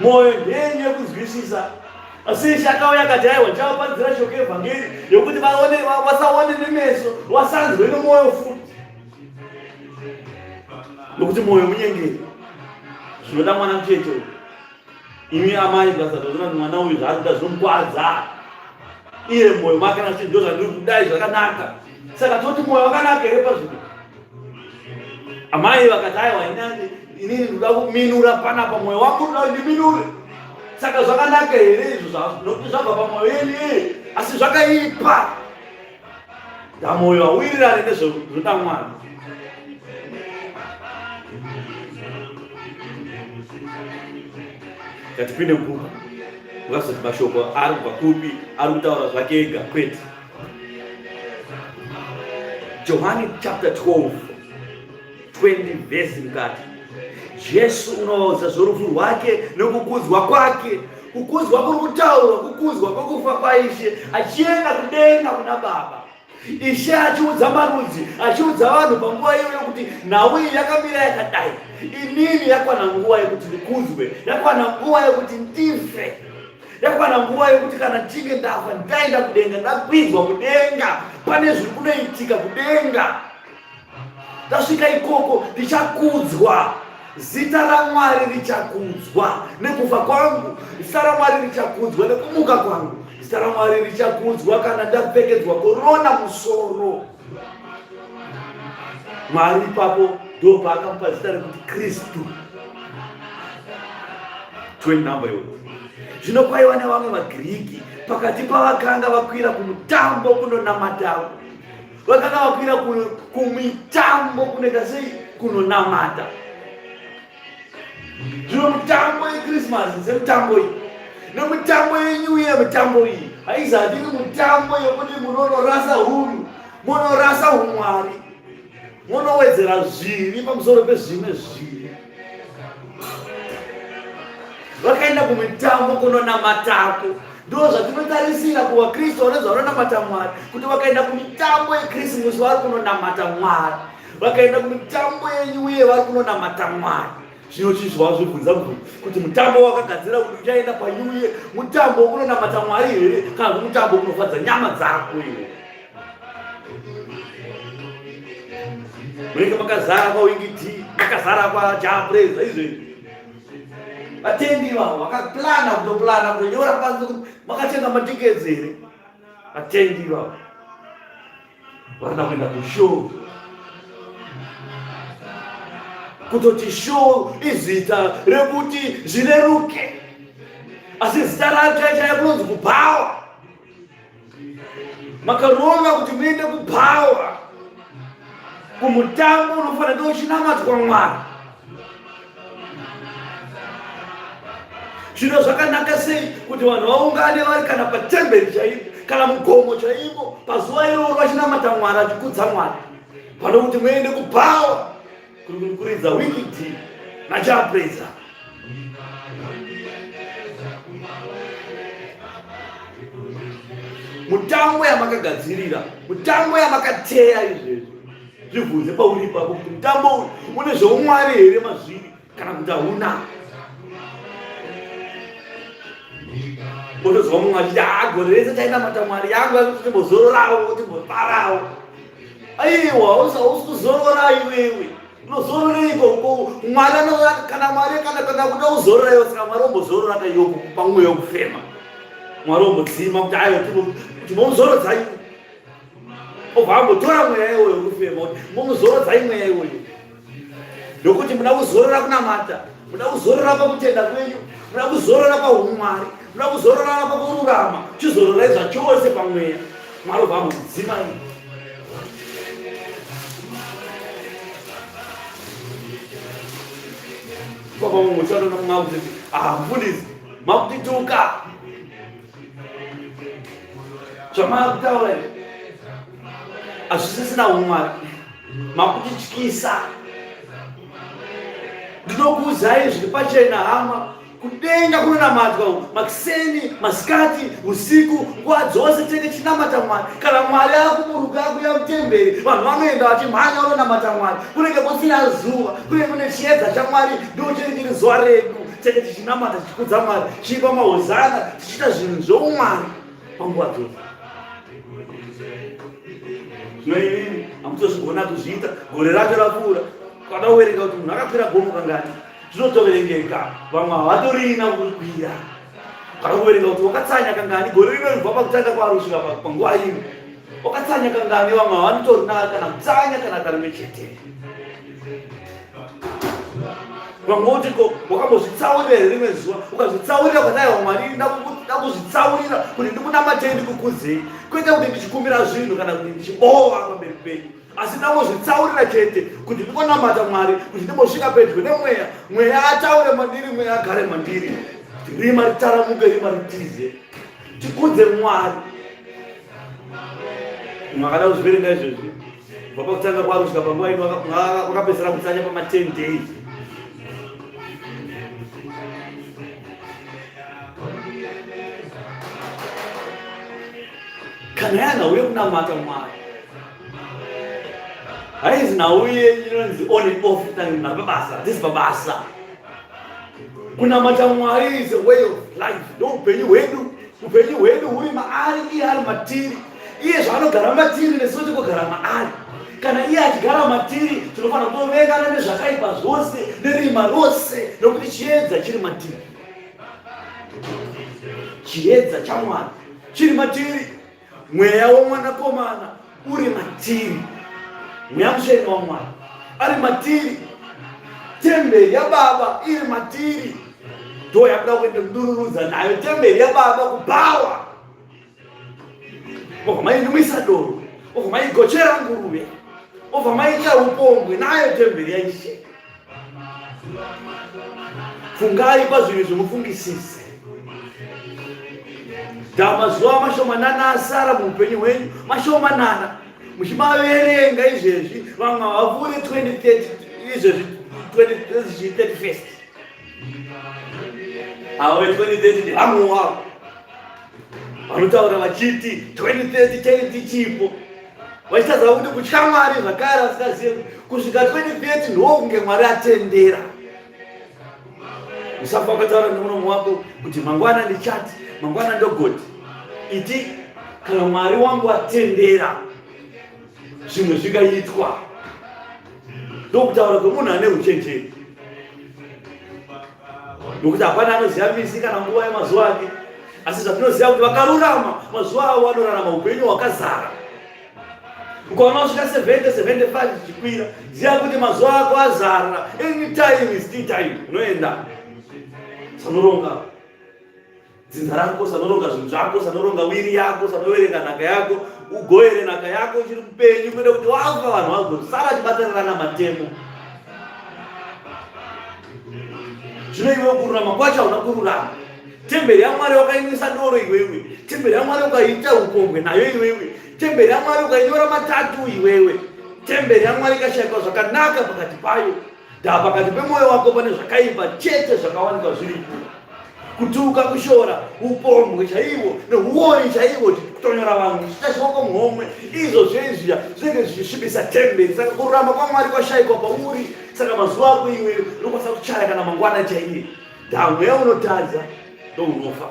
Mwoyo ndeyenyu yekunzwisisa, asi Ishe akauya akati, aiwa, ndichavaparidzira shoko yevhangeri yokuti vaone, vasaone nemeso, vasanzwe nemwoyo futi, nokuti mwoyo munyengeri. Zvinoda mwana mucheche uyu. Imi amai mukasatoona kuti mwana uyu zvaari kuda zvinomukwadza, iye mwoyo make nachi ndo zvandiri kudai zvakanaka. Saka toti mwoyo wakanaka here pazvinhu? Amai vakati, aiwa, inini ndinoda kuminura panapa, mwoyo wangu unoda kuti ndiminure. Saka zvakanaka here izvo? Nokuti zvabva pamwoyo yenyu iye, asi zvakaipa. Ndamwoyo hauwirirane nezvinoda Mwari. Ngatipinde mubhuku, ukazoti mashoko ari kubva kupi, ari kutaura zvake ega? Kwete. Johani chapter 12 20 vhesi mukati, Jesu unovaudza zvorufu rwake nokukudzwa kwake. Kukudzwa kuri kutaurwa kukudzwa kwekufa kwaIshe achienda kudenga kuna Baba. Ishe achiudza marudzi, achiudza vanhu panguva iyoyo kuti nhau iyi yakamira yakadai. Inini yakwana nguva yekuti ndikudzwe, yakwana nguva yekuti ndife, yakwana nguva yekuti kana ndichinge ndafa ndaenda kudenga, ndakwidzwa kudenga, pane zviri kunoitika kudenga. Ndasvika ikoko ndichakudzwa, zita raMwari richakudzwa nekufa kwangu, zita raMwari richakudzwa nekumuka kwangu, zita raMwari richakudzwa kana ndapfekedzwa korona musoro. Mwari ipapo ndo paakamupa zita rekuti Kristu. Twin number iyoyo. Zvino kwaiva nevamwe vaGiriki pakati pavakanga vakwira kumutambo kunonamatawo vakanga vakwira kumitambo kunoita sei kunonamata zvino mitambo yechristmas semitambo iyi nemitambo yenew year mitambo iyi haizati iri mutambo yekuti munonorasa hunhu munorasa umwari munowedzera zvivi pamusoro pezvimwe zvivi vakaenda kumitambo kunonamatako ndo zvatinotarisira kuvakristu vanonzi vanonamata mwari kuti vakaenda kumitambo yekrisimusi vari kunonamata mwari vakaenda kumitambo yenyu uye vari kunonamata mwari zvino chizwa zvibvunza kuti mutambo wakagadzira kuti uchaenda panyuye mutambo wekunonamata mwari here kana kuti mutambo kunofadza nyama dzako iwe munenge makazara kwawingiti makazara kwajapreza izvezvi vatendi ivavo vakaplana kutoplana kutonyora panze kuti makatenga matickets here vatendi ivavo varikuda kuenda kushow kutoti show izita rekuti zvireruke asi zita racho chaichaiyo kunonzi kubhawa makaronga kuti muende kubhawa kumutambo unofanira kunge uchinamatwa Mwari. Zvino zvakanaka sei kuti vanhu vaungane vari kana patemberi chaipo kana mugomo chaimo pazuva iroro vachinamata Mwari achikudza Mwari pane kuti muende kubhawa kuri kuridza wikiti nachapreza. Mutambo yamakagadzirira, mutambo yamakateya izvezvi, zvibvunze pauri ipapo kuti mutambo uyu une zveumwari here mazviri kana kuti hauna. Otozwa mumwe achiti haa gore rese tainamata Mwari yangu yakuti timbozororawo timbofarawo. Aiwa, hausi kuzorora iwewe. Unozororeiko ko Mwari kana Mwari kana kana kuda kuzorora iwe saka Mwari ombozorora ka iwe kukupa mweya wekufema. Mwari ombodzima kuti ayo kuti momuzorodza iwe. Obva ambotora mweya iwoyo wekufema kuti momuzorodza mweya iwoyo. Ndokuti muda kuzorora kunamata, muda kuzorora pakutenda kwenyu, muda kuzorora pahumwari, muda kuzorora pakururama, chizororai zvachose pamweya. Mwari obva ambodzima iwe. Baba mumwe uchanoona mumwe akutoti ah mfundisi makutituka zvamakutaura izvi hazvisisina umwari makutityisa ndinokuudzai zviri pachena hama Kudenga kunonamatwa uku makuseni, masikati, usiku, nguva dzose tinenge tichinamata Mwari. Kana Mwari akuburuka akuuya mutemberi, vanhu vanoenda vachimhanya vanonamata Mwari. Kunenge kusina zuva, kunenge kune chiedza chaMwari, ndo chinenge chiri zuva redu. Tinenge tichinamata, tichikudza Mwari, tichipa mahozana, tichiita zvinhu zvoumwari panguva dzose. Zvino imimi hamutozvigona kuzviita, gore racho rapfuura, ukada kuverenga kuti munhu akakwira gomo kangani zvinotoverengeka vamwe havatorina kukwira kana kuverenga kuti wakatsanya kangani gore rino ribva pakutanga kwaro kusvika panguva ino wakatsanya kangani vamwe havanotorina kana kutsanya kana karimwe chete vamwe voti ko wakambozvitsaurira here rimwe zuva ukazvitsaurira kuti aiwa mwari ndakuzvitsaurira kuti ndikunamatei ndikukudzei kwete kuti ndichikumbira zvinhu kana kuti ndichibowa pamberi penyu asi ndangozvitsaurira chete kuti ndingonamata mwari kuti ndimbosvika pedyo nemweya mweya ataure mandiri mweya agare mandiri kuti rima ritaramuke rima ritize tikudze mwari makada kuzviverenga izvezvi kubva pakutanga kwaro kusvika panguva ino wakapedzisira kutsanya pama 10 days. Kana yanhau yekunamata Mwari haizi nhau inonzi on and off pabasa, hatisi pabasa. Kunamata Mwari is a way of life, ndoupenyu hwedu. Upenyu hwedu huri maari, iye ari matiri. Iye zvaanogara matiri, nesu tigogara maari. Kana iye achigara matiri, tinofanira kutovengana nezvakaipa zvose nerima rose, nokuti chiedza chiri matiri. Chiedza chaMwari chiri matiri. Mweya womwanakomana uri matiri. Mweya Mutsvene waMwari ari matiri. Temberi yaBaba iri matiri. Ndo yakuda kuenda kudururudza nayo temberi yaBaba kubhawa. Obva mainwisa doro, obva maigochera nguruve, obva maita upombwe nayo temberi yaIshe. Fungai pazvinhu izvi mufungisise. Da mazuva mashomanana asara muupenyu hwenyu, mashomanana muchimaverenga izvezvi, vamwe havapfuure 2030 izvezvi 2031 avo ve2030 ndevamwe wavo vanotaura vachiti 2030 chaive tichipo, vachitadza kuti kutya Mwari zvakare, vasingazive kusvika 2030 ndokunge Mwari atendera. Usafa wakataura nemuromo wako kuti mangwana ndichati, mangwana ndogoti. Iti kana Mwari wangu atendera zvimwe zvikaitwa. Ndokutaura kwemunhu ane uchenjeri, nokuti hapana anoziva misi kana nguva yemazuva ake, asi zvatinoziva kuti vakarurama mazuva avo anorarama upenyu hwakazara. Ukaona usvika 70, 75 zvichikwira, ziva kuti mazuva ako azara. Anytime is tea time, unoenda. Sanoronga dzinza rako, sanoronga zvinhu zvako, sanoronga wiri yako, sanoverenga nhaka yako, ugoere nhaka yako uchiri mupenyu, kwete kuti wafa vanhu vagosara vachibatanirana matemo. Zvino iwe kururama kwacho hauna kururama. Temberi yaMwari wakainwisa doro iwewe, temberi yaMwari ukaiita upombwe nayo iwewe, temberi yaMwari ukainyora matatu iwewe, temberi yaMwari ikashaikwa zvakanaka pakati payo. Da pakati pemwoyo wako pane zvakaipa chete zvakawanikwa zviripo, kutuka, kushora, upombwe chaiwo neuori chaiwo, kutonyora vanhu zvichiita chioko muhomwe. Izvo zvezviya zvinenge zvichisvibisa temberi. Saka kururama kwaMwari kwashaikwa pauri. Saka mazuva ako iwe unokwanisa kuchaya kana mangwana chaiye. Da mweya unotadza ndounofa.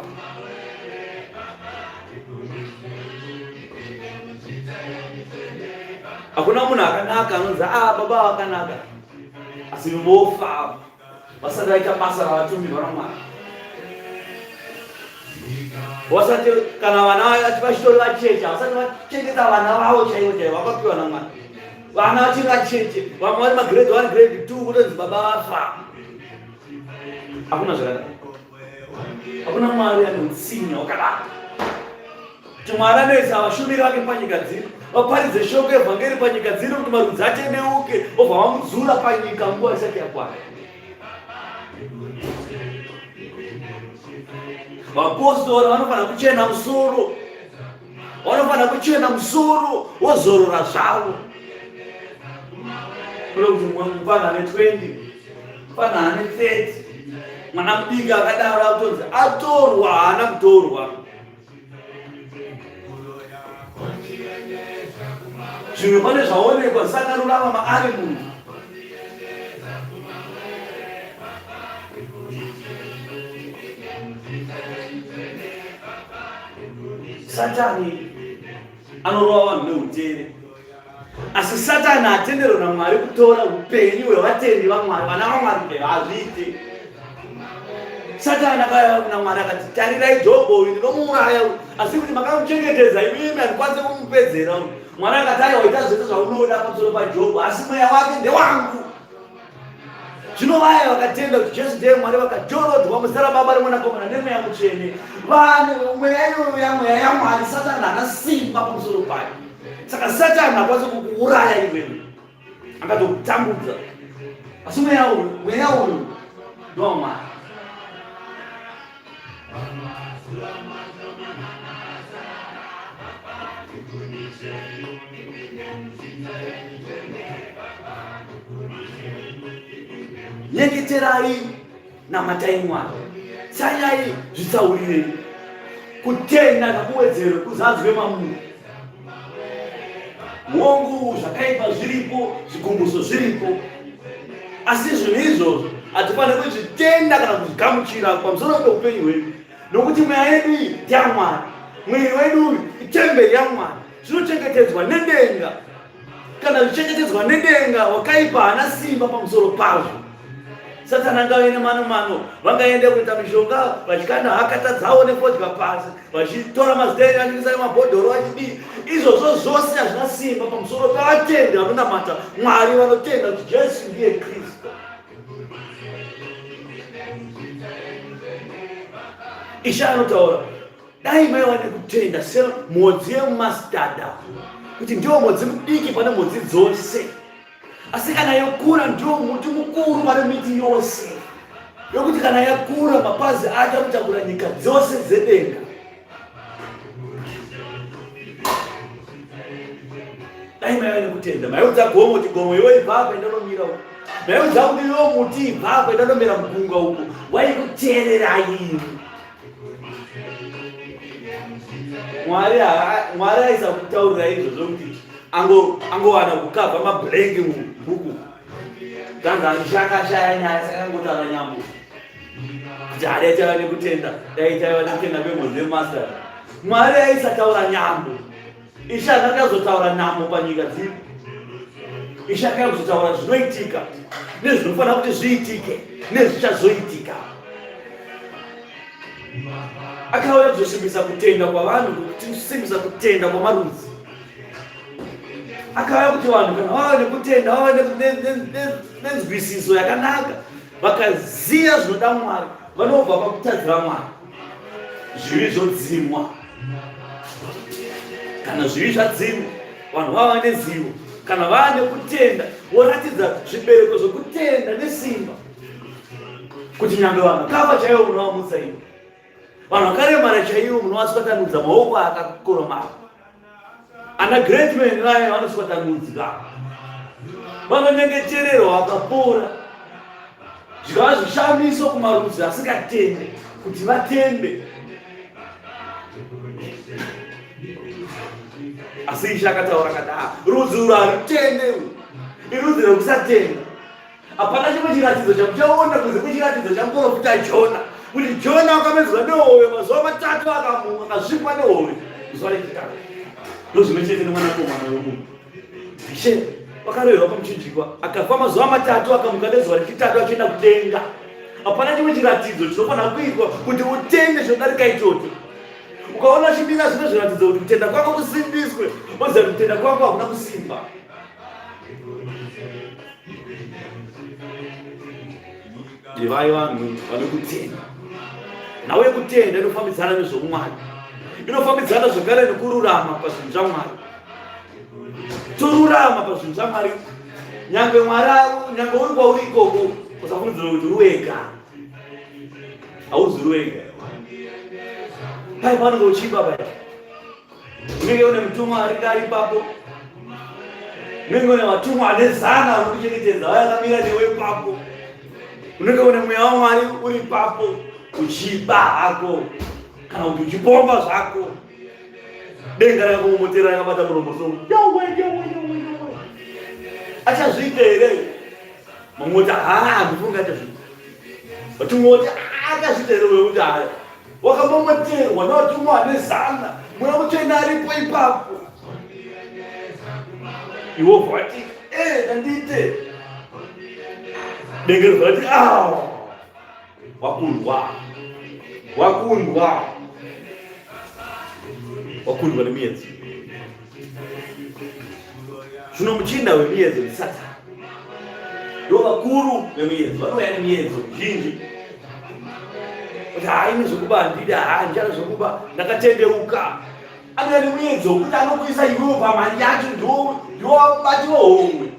Hakuna munhu akanaka anonzi ah, baba vakanaka, asi vofa vasati vaita basa ravatumirwa naMwari. Vasati kana vana vachitori vacheche, vasati vachengeta vana vavo chaivo chaivo vakapiwa naMwari. Vana vachiri vacheche, vamwe vari magrade 1, grade 2, kutonzi baba vafa. Hakuna zvakadaro, hakuna Mwari ane utsinye wakadaro, kuti Mwari anoisa vashumiri vake panyika dzino vaparidze shoko evhangeri panyika dzino kuti marudzi atendeuke, obva vamudzura panyika nguva isati yakwana. Vapostori vanofanira kuchena musoro, vanofanira kuchena musoro wozorora zvavo. Kune kuti mufana ane 20, mufana ane 30, mwana mudiki akadaro akutonzi atorwa, haana kutorwa. Zvimwe pane zvaonekwa zvisakarurama maari munhu. Satani anorova vanhu neutere, asi Satani hatenderwe naMwari kutora upenyu hwevatendi vaMwari, vana vaMwari chaivo, hazviite. Satani akauya kuna Mwari akati, tarirai Jobho uyu, ndinomuuraya uyu, asi kuti makamuchengetedza imimi, handikwanise kumupedzera uyu. Mwari akati, aiwa, ita zvese zvaunoda pamusoro paJobho, asi mweya wake ndewangu. Zvino vaya vakatenda kuti Jesu ndiye Mwari vakajorodzwa muzita raBaba, reMwanakomana neMweya Mutsvene. Vane mweya iyoyo yamweya yaMwari, Satani haana simba pamusoro payo. Saka Satani hakwanisi kukuuraya iwewe, akatokutambudza, asi mweya uyu, mweya uyu ndowaMwari. Nyengeterai, namatai Mwari, tsanyai, zvitsaurirei. Kutenda ngakuwedzerwe, kuzadzwe mamuri. Hongu, zvakaipa zviripo, zvigumbuso zviripo, asi zvinhu izvozvo hatifaniri kuzvitenda kana kuzvigamuchira pamusoro peupenyu hwedu, nokuti mweya yedu iyi ndeyamwari, mwiri wedu uyu itemberi yamwari, zvinochengetedzwa nedenga. Kana zvichengetedzwa nedenga, wakaipa haana simba pamusoro pazvo. Satani angave nemano mano, vangaende kuita mishonga vachikanda hakata dzavo nefodya pasi, vachitora mazita enyu vachikisa mabhodhoro vachidii. Izvozvo zvose hazvina simba pamusoro pevatendi vanonamata Mwari, vanotenda kuti Jesu ndiye Kristu. Ishe anotaura Dai maiva nekutenda semhodzi yemastada kuti ndiwo mhodzi mudiki pane mhodzi dzose, asi kana yokura ndiwo muti mukuru pane miti yose, yokuti kana yakura mapazi ake anotakura nyika dzose dzedenga. Dai maiva nekutenda, maiudza gomo kuti gomo iwe ibva apa enda unomira uko, maiudza kuti iwe muti ibva apa enda unomira mugungwa uko, waikuteererai imi. Mwari Mwari aisakutaurira izvozvo kuti angowana kukavha mablank mubhuku kanzi andishakashaya nyaya saka angotaura nyambo kuti hadai taiva nekutenda dai taiva nekutenda kwemhodzi yemaster. Mwari aisataura nyambo. Ishe akanga azotaura nhamo panyika dzino. Ishe akanga kuzotaura zvinoitika nezvinofanira kuti zviitike nezvichazoitika. Akauya kuzosimbisa kutenda kwavanhu, kusimbisa kutenda kwamarudzi. Akauya kuti vanhu kana vava nekutenda, vava nenzwisiso yakanaka, vakaziva zvinoda Mwari, vanobva pakutadzira Mwari, zvivi zvodzimwa. Kana zvivi zvadzimwa, vanhu vava nezivo, kana vava nekutenda, voratidza zvibereko zvokutenda nesimba, kuti nyangwe vanhu kafa chaivo munovamutsa ivo, vanhu vakaremara chaivo munovaswatanudza maoko akakoromara. Ana great man vaya vanoswatanudza, vanonyengetererwa vakapora, zvikava zvishamiso kumarudzi asingatende kuti vatende. Asi Ishe akataura akati, ah, rudzi urwu harutende, irudzi rekusatenda. Hapana chimwe chiratidzo chamuchaona kunze kwechiratidzo chamuprofita Jona, kuti Jona wakamedzwa nehove mazuva matatu, akamuka akasvipwa nehove zuva rechitatu. Ndozvimwe chete nemwanakomana wemunhu. Ishe wakaroverwa pamuchinjikwa, akafa mazuva matatu, akamuka nezuva rechitatu achienda kudenga. Hapana chimwe chiratidzo chinofanira kuitwa kuti utende chinodarika ichocho. Ukaona chimira zvimwe zviratidzo kuti kutenda kwako kusimbiswe, woziva kuti kutenda kwako hakuna kusimba. Ivai vanhu vane kutenda. Nhau yekutenda inofambidzana nezvoumwari, inofambidzana zvakare nekururama pazvinhu zvaMwari. Torurama pazvinhu zvaMwari, nyange Mwari, nyange uri kwauri ikoko, usafungidzira kuti uri wega. Hauzi uri wega. Pai paunenge uchiba pai unenge une mutumwa ari kari ipapo, unenge une vatumwa ane zana vanokuchengetedza vayakamira newe ipapo, unenge une mweya waMwari uri ipapo uchiba hako kana kuti uchipomba zvako, denga rakakumomotera rakabata muromo so yowe yowe yowe yowe. Achazviita here? Mamwe oti haa, handifungi achazviita. Vatumwa oti akazviita here? Wekuti haya wakamomoterwa nevatumwa vane zana, mweya mutsvene aripo ipapo, iwe wobva wati e ndandiite denge robva rati a wakundwa, wakundwa, wakundwa nemiyedzo. Zvino muchinda wemiyedzo ndiSatani. Ndo vakuru vemiyedzo vanouya nemiyedzo mizhinji kuti haa ini zvekuba handidi, haa ndichada zvekuba, ndakatendeuka. Anouya nemuyedzo wekuti anokuisa iwewo pamari yacho, ndiwo vabati vehomwe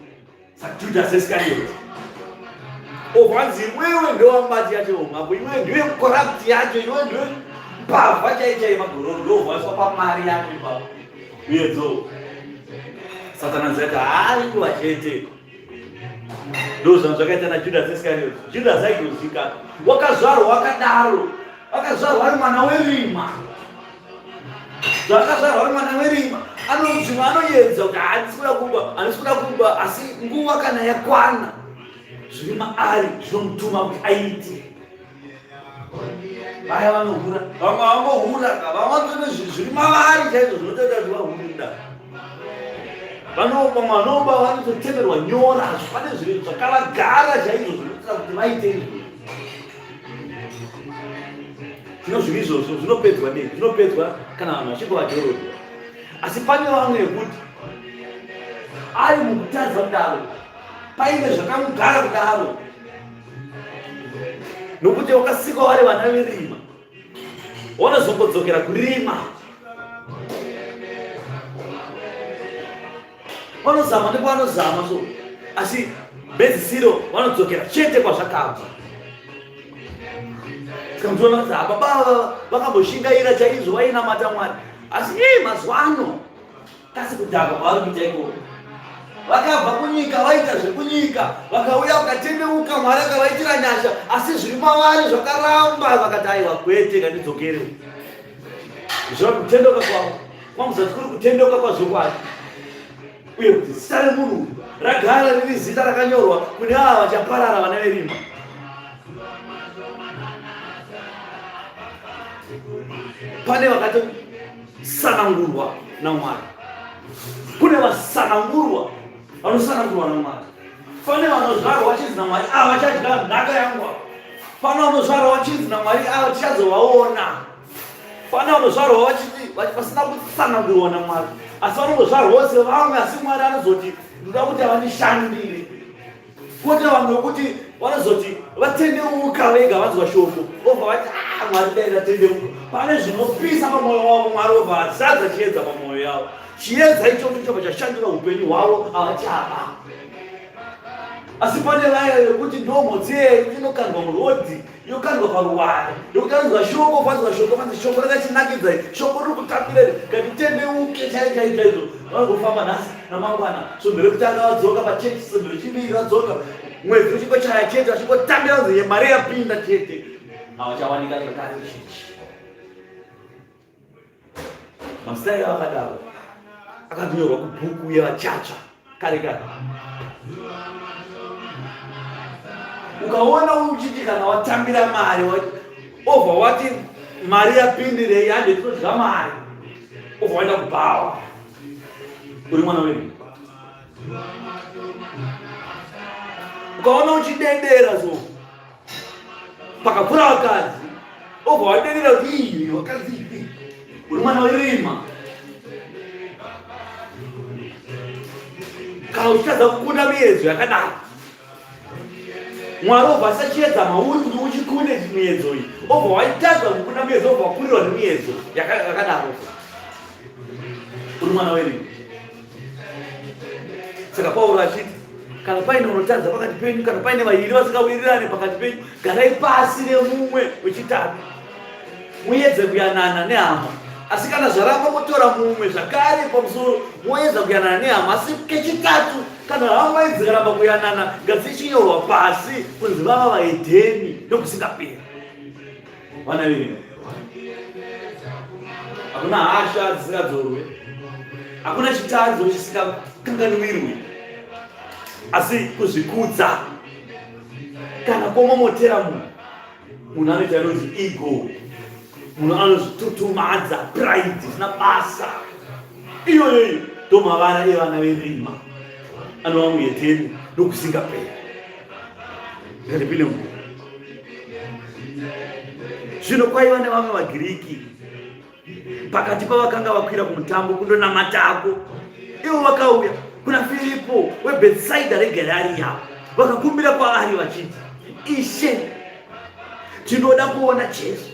saJudas Iscariot. Ovanzi iwewe ndiwo vamubati yacho homwe apo, iwewe ndiwe corrupt yacho, iwewe ndiwe mbavha chai chai magororo, ndovaswa pamari yacho ipapo. Muyedzo Satani anzi ati haa inguva chete. Ndozvanhu zvakaita naJudas Iscariot. Judas aitozika wakazvarwa wakadaro, wakazvarwa ari mwana werima. Zvakazvarwa ari mwana werima. Zvimwe anoedza kuti handisi kuda kuba, handisi kuda kuba, asi nguva kana yakwana zviri maari zvinomutuma kuti aite. Vaya vanohura, vamwe vangohura, vamwe vanotone zviri mavari chaizvo zvinotoita kuti vahure kudaro. Vanoba, vanoba vanototemerwa nyora, pane zvinhu zvakavagara chaizvo zvinoitira kuti vaite izvozvo. Zvino zvinhu izvozvo zvinopedzwa nei? Zvinopedzwa kana vanhu vachinge vajorodwa. Asi pane vamwe vekuti ari mukutadza kudaro, paine zvakamugara kudaro, nokuti wakasikwa vari vana verima, wanozongodzokera kurima. Vanozama nekwanozama so, asi mhedzisiro vanodzokera chete kwazvakabva. Saka muchiona kuti baba ava vakamboshingaira chaizvo, vainamata Mwari, asi ii mazuva ano kasi kudhakwa kwavari kuita ikoko. Vakabva kunyika, vaita zvekunyika, vakauya vakatendeuka, Mwari akavaitira nyasha, asi zviri mavari zvakaramba, vakati aiwa kwete, ngandidzokere. Zvino kutendeuka kwavo kwamuzati kuri kutendeuka kwazvokwadi, uye kuti zita remunhu uyu ragara riri zita rakanyorwa kune ava vachaparara vana verima. Pane vakatosanangurwa naMwari, kune vasanangurwa vanosanangurwa naMwari, pane vanozvarwa vachinzi naMwari ava vachadya nhaka yangu ava, pane vanozvarwa vachinzi naMwari ava tichazovaona. Pane vanozvarwa vachiti vasina kutsanangurwa naMwari, asi vanongozvarwawo sevamwe, asi Mwari anozoti ndoda kuti avandishandire. Kwete vamwe vekuti vanozoti vatendeuka vega vanzwa shoko vobva vati ah, Mwari dai ndatendeuka. Pane zvinopisa pamwoyo wavo, Mwari obva azadza chiedza pamwoyo yavo. Chiedza ichocho chobva chashandura upenyu hwavo, havachaba. Asi pane vaya vekuti ndomhodzi yedu inokandwa murodhi yokandwa paruware yokutanzwa shoko panzwa shoko panzi shoko rakachinakidza shoko riri kutapira iri ngatitendeuke chai chai chaizvo. Vanongofamba nhasi namangwana, svondo rekutanga vadzoka pachechi, svondo rechiviri vadzoka, mwedzi uchingochaya chete, vachingotambira vanzi mari yapinda chete, havachawanika zvakare chechi. Mazita aiva akadaro akatonyorwa kubhuku yevachatsva kare kare. Ukaona uchiti kana watambira mari obva wati mari yapindirei, hande tinodya mari, obva waenda kubhawa, uri mwana wedu. Ukaona uchidedera so pakakura vakadzi obva waderera kuti iyi vakadzi iyi uri mwana werima. Kana uchitadza kukunda miedzo yakadaro, Mwari obva asachiedza mauri kuti uchikunde miedzo iyi, obva waitadza kukunda miedzo, obva wakurirwa nemiedzo yakadaro, uri mwana werima. Saka Pauro achiti kana paine unotadza pakati penyu, kana paine vairi vasingawirirane pakati penyu, garai pasi nemumwe wechitatu muedze kuyanana nehama. Asi kana zvaramba, motora mumwe zvakare pamusoro, moedza kuyanana nehama. Asi kechitatu, kana hama idzi dzikaramba kuyanana, ngadzichinyorwa pasi kunzi vava vahedheni nokusingaperi. Vana venyu, hakuna hasha dzisingadzorwe, hakuna chitadzo chisingakanganwirwi, asi kuzvikudza kana kwomomotera munhu, munhu anoita inonzi ego, munhu anozvitutumadza, pride isina basa iyoyo iyo ndomavara evana verima anova muhedheni nokusingaperi. Ngatipinde mubhuku. Zvino kwaiva nevamwe vaGiriki pakati pavakanga vakwira kumutambo kundonamatako. Ivo vakauya kuna Firipo weBhetsaidha reGarirea, vakakumbira kwaari vachiti, Ishe, tinoda kuona Jesu.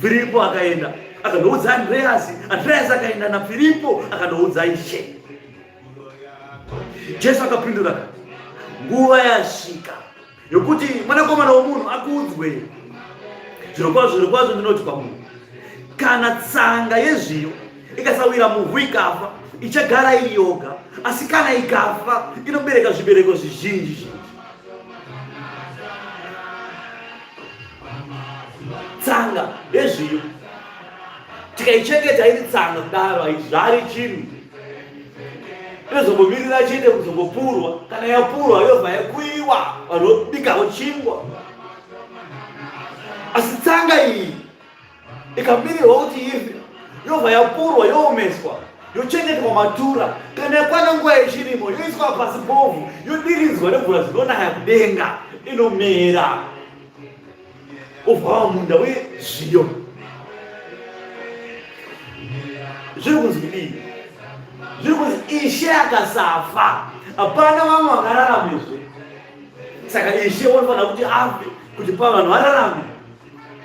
Firipo akaenda akandoudza Andreasi, Andreasi akaenda naFiripo akandoudza Ishe. Jesu akapindura akati, nguva yasvika yokuti mwanakomana womunhu akudzwe. Zvirokwazvo, zvirokwazvo ndinoti kwamuri, kana tsanga yezviyo ikasawira muvhu ikafa, ichagara iri yoga, asi kana ikafa inobereka zvibereko zvizhinji zhinji. Tsanga yezviyo. Tikaichengeta iri tsanga kudaro haizvari chinhu. Inozongomirira chete kuzongopurwa. Kana yapurwa yobva yakuiwa, vanhu vobikawo chingwa. Asi tsanga iyi ikamirirwa kuti ife, yobva yapurwa yoomeswa, yochengetwa matura. Kana yakwana nguva yechirimo yoiswa pasi povhu, yodiridzwa nemvura dzinonaya kudenga, inomera. Ubva wava munda wezviyo. Zviri kunzi kudii? Zviri kunzi Ishe akasafa, hapana vamwe vakararamezve. Saka Ishe wanofanira kuti afe kuti pavanhu vararame,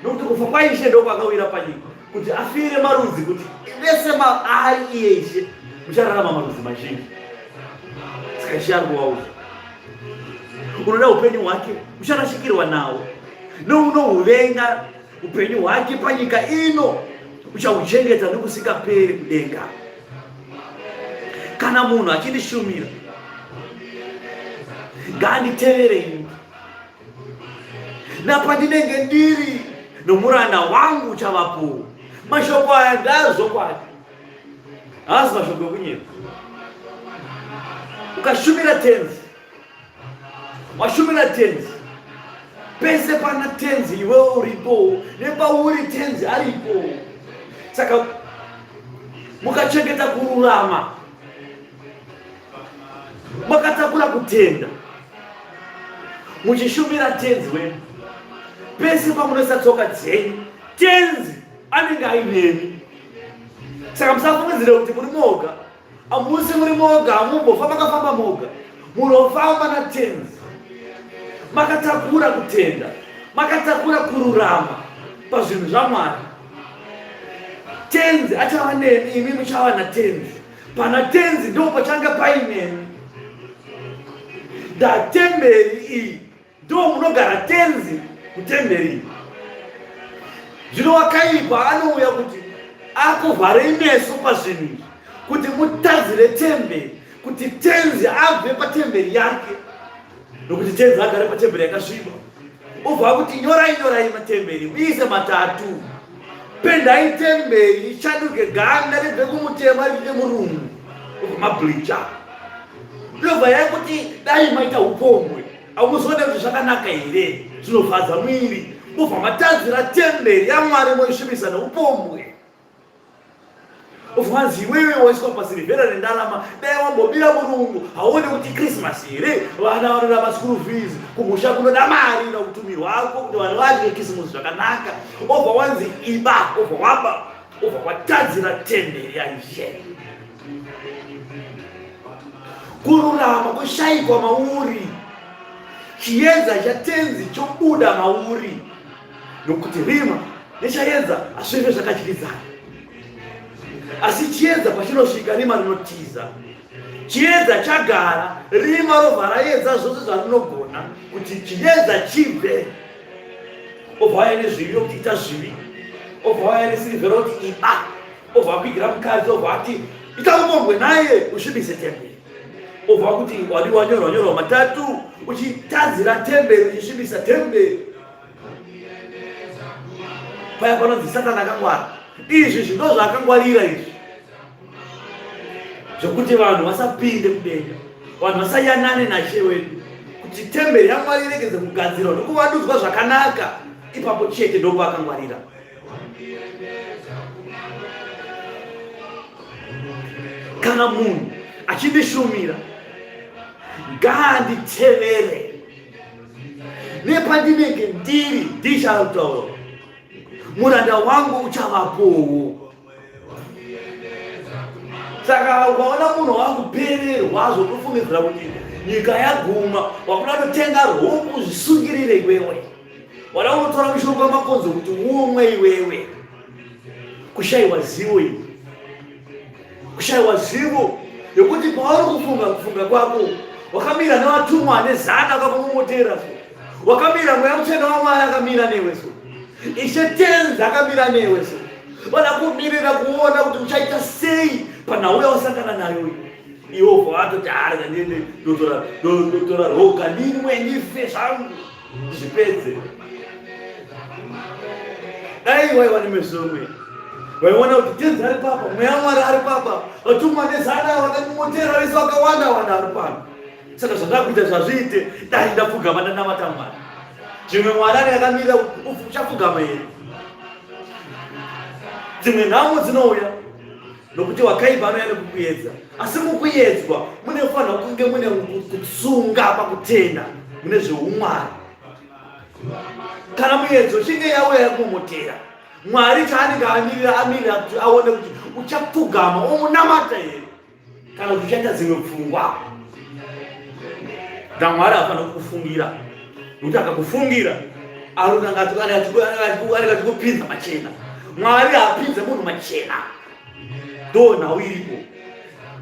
nokuti kufa kwaIshe ndokwakawira panyika kuti afire marudzi, kuti vese maari iye Ishe muchararama marudzi mazhinji. Saka Ishe ari kuvaudza, unoda upenyu hwake ucharashikirwa nawo, nounohuvenga upenyu hwake panyika ino uchahuchengeta nokusingaperi kudenga. Kana munhu achindishumira, ngaanditevere ini, napandinenge ndiri nomuranda wangu uchavapo. Mashoko aya ndaazvokwadi, haasi mashoko ekunyepa. Ukashumira Tenzi, washumira Tenzi, pese pana Tenzi iwewe uripo, nepauri Tenzi aripo. Saka mukachengeta kururama, makatakura kutenda, muchishumira Tenzi wedu, pese pamunoisa tsoka dzenyu, Tenzi anenge ainemi. Saka musafungidzire kuti muri moga. Hamusi muri moga, hamumbofa makafamba moga. Munofamba naTenzi. Makatakura kutenda, makatakura kururama pazvinhu zvaMwari. Tenzi achava nemi, imi muchava naTenzi. Pana Tenzi ndipo pachange painemi. Ndatemberi iyi Ndo munogara Tenzi mutemberi. Zvino wakaipa anouya kuti akuvharei meso pazvinhu izvi, kuti mutadzire temberi, kuti Tenzi abve patemberi yake, nokuti Tenzi agare patemberi yakasviba. Obva kuti nyorai, nyorai matemberi, muise matatu, pendai temberi ishanduke ganda ribve kumutema riite murungu, obva mableacha. Ndobva yakuti dai maita upombwe, hamuzoone kuti zvakanaka here, zvinofadza mwiri. Mobva matadzira temberi yaMwari moisvibisa neupombwe. Obva wanzi iwewe waiswa pasirivhera nendarama, dai wambobira murungu, hauone kuti Christmas here? Vana vanoda maschool fees, kumusha kunoda mari inokutumirwa ako kuti vanhu vadye Christmas zvakanaka. Obva wanzi iba, obva waba, obva watadzira temberi yaIshe. Kururama kushaikwa mauri, chiedza chaTenzi chobuda mauri, nokuti rima nechaedza hazvive zvakadyidzana. Asi chiedza pachinosvika, rima rinotiza. Chiedza chagara, rima robva raedza zvose zvarinogona kuti chiedza chibve. Obva waya nezvivi okuti ita zvivi, obva waya nesirivhera kuti iba, obva wakuigira mukadzi, obva wati ita upombwe naye usvibise temberi, obva wakuti wadi wanyorwa nyorwa matatu uchitadzira temberi, uchisvibisa temberi. Paya panonzi Satani akangwara. Izvi zvindo zvaakangwarira izvi, zvekuti vanhu vasapinde kudenga, vanhu vasayanane naShe wedu, kuti temberi yaMwari iregedze kugadzirwa nokuvandudzwa zvakanaka. Ipapo chete ndopaakangwarira. Kana munhu achindishumira, ngaanditevere, nepandinenge ndiri ndichataura, muranda wangu uchavapowo. Saka ukaona munhu wakupererwa zvokufungidzira kuti nyika yaguma, wakuda kutenga ropu, zvisungirire iwewe, wada kunotora mushonga wemakonzo kuti umwe iwewe. Kushaiwa zivo iyi, kushaiwa zivo yokuti pauri kufunga kufunga kwako wakamira nevatumwa ane zana akakumomotera so, wakamira Mweya Mutsvene waMwari akamira newe so, Ishe Tenzi akamira newe so, vada kumirira kuona kuti uchaita sei panhau yawasangana nayo iyi. Iwe ubva watoti arega ndiende ndotora roga ndinwe ndife zvangu ndizvipedze. Dai waiva nemeso emweya, Vaiona kuti tenzi ari papa, mweya waMwari ari papa, vatumwa nezana vakamumotera vese vakawanda wanda ari pano. Saka zvandakuita zvazviite, dai ndapfugama ndanamata Mwari. Zvimwe Mwari anenge akamirira uchapfugama here? Dzimwe nhamo dzinouya nokuti wakaipa anouya nekukuedza, asi mukuyedzwa mune kufanira kunge mune kutsunga pakutenda mune zveumwari. Kana muyedzo uchinge yauya yakumomotera, Mwari chaanenge amirira amirira kuti aone kuti uchapfugama omunamata here kana kuti uchaita dzimwe pfungwa. NdaMwari haafanira kukufungira nokuti akakufungira anenge achikupinza machena. Mwari haapinze munhu machena, ndo nhau iripo.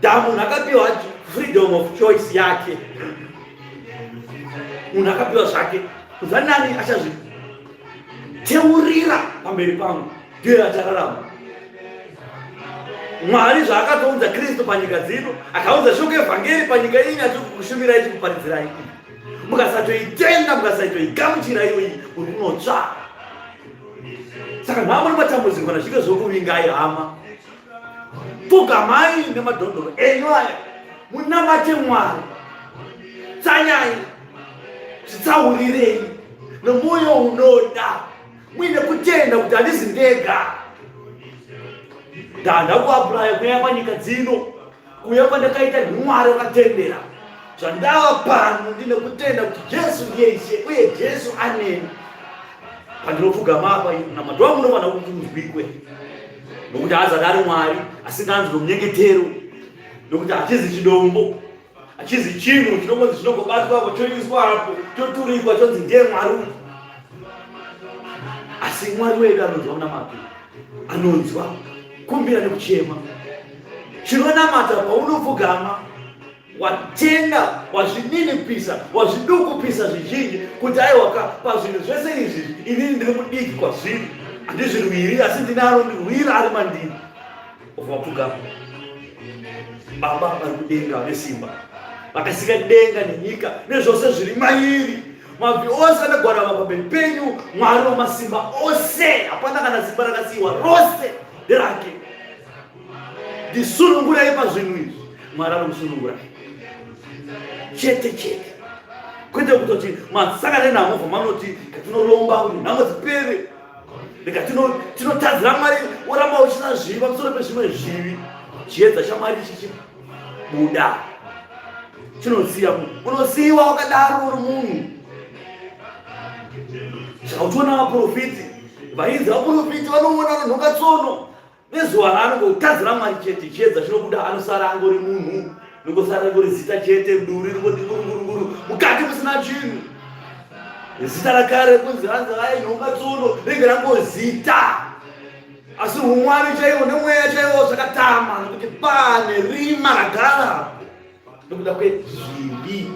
Da munhu akapiwa freedom of choice yake, munhu akapiwa zvake kubva nani achazvi Teurira pamberi pangu ndiye achararama. Mwari zvaakatounza Kristu panyika dzino, akaunza shoko evhangeri panyika iyi atiri kukushumirai tikuparidzirai iyi. Mukasatoitenda, mukasaitoigamuchira iyoyi, uri kunotsva. Saka nhamo nematambudziko kana zvinge zvokuvingai hama, pfugamai nemadhondoro enyu aya, munamate Mwari, tsanyai, zvitsaurirei nomwoyo unoda muine kutenda kuti handizi ndega ndanda kuapuraya kuya panyika dzino kuya kwandakaita ndimwari wakatendera zvandava pano ndine kutenda kuti jesu ndiye ishe uye jesu aneni pandinopfugama apa namato wangu unofanira kuti unzwikwe nokuti haazati ari mwari asinganzwi nomunyengetero nokuti hachizi chidombo Hachizi chinhu chinongonzi chinongobatwa apo choiswa apo choturikwa chonzi ndiye Mwari uyu. Asi Mwari wedu anonzwa munamato, anonzwa kumbira nekuchema. Chinonamata paunopfugama watenda wazvininipisa wazvidukupisa zvizhinji kuti aiwaka pazvinhu zvese izvi inini ndiri mudiki kwazviri handizvirwiri asi ndine anondirwira ari mandiri Wapfugama. Baba vari kudenga vane simba, vakasika denga nenyika nezvose zviri mairi. Mabvi ose anogwarama pamberi penyu, Mwari wamasimba ose. Hapana kana simba rakasiyiwa, rose nderake. Ndisunungurai pazvinhu izvi. Mwari anokusunungurai chete chete, kwete kutoti masangana nenhamo bva manoti katinoromba kuti nhamo dzipere. Rega tinotadzira Mwari woramba uchisa zvivi pamusoro pezvimwe zvivi. Chiedza chaMwari chichibuda chinosiya munhu, unosiyiwa wakadaro uri munhu. Saka uchiona vaprofiti vainzi vaprofiti vanoona vanonhonga tsono Nezuva raanongotadzira Mwari chete, chiedza chinobuda, anosara angori munhu, ringosara ringori zita chete, duri ringoti ngurungurunguru, mukati musina chinhu. Zita rakare kunzi hanzi ainhonga tsono ringe rangozita, asi umwari chaiwo nemweya chaiwo zvakatama, nokuti pane rima ragara nokuda kwezvivi.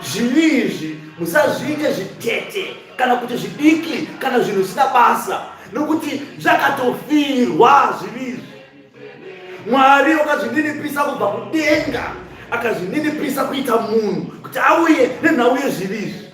Zvivi izvi musazviite zvitete kana kuti zvidiki kana zvinhu zvisina basa, nokuti zvakatofirwa zvivi izvi. Mwari wakazvininipisa kubva kudenga akazvininipisa kuita munhu kuti auye nenhau yezvivi izvi.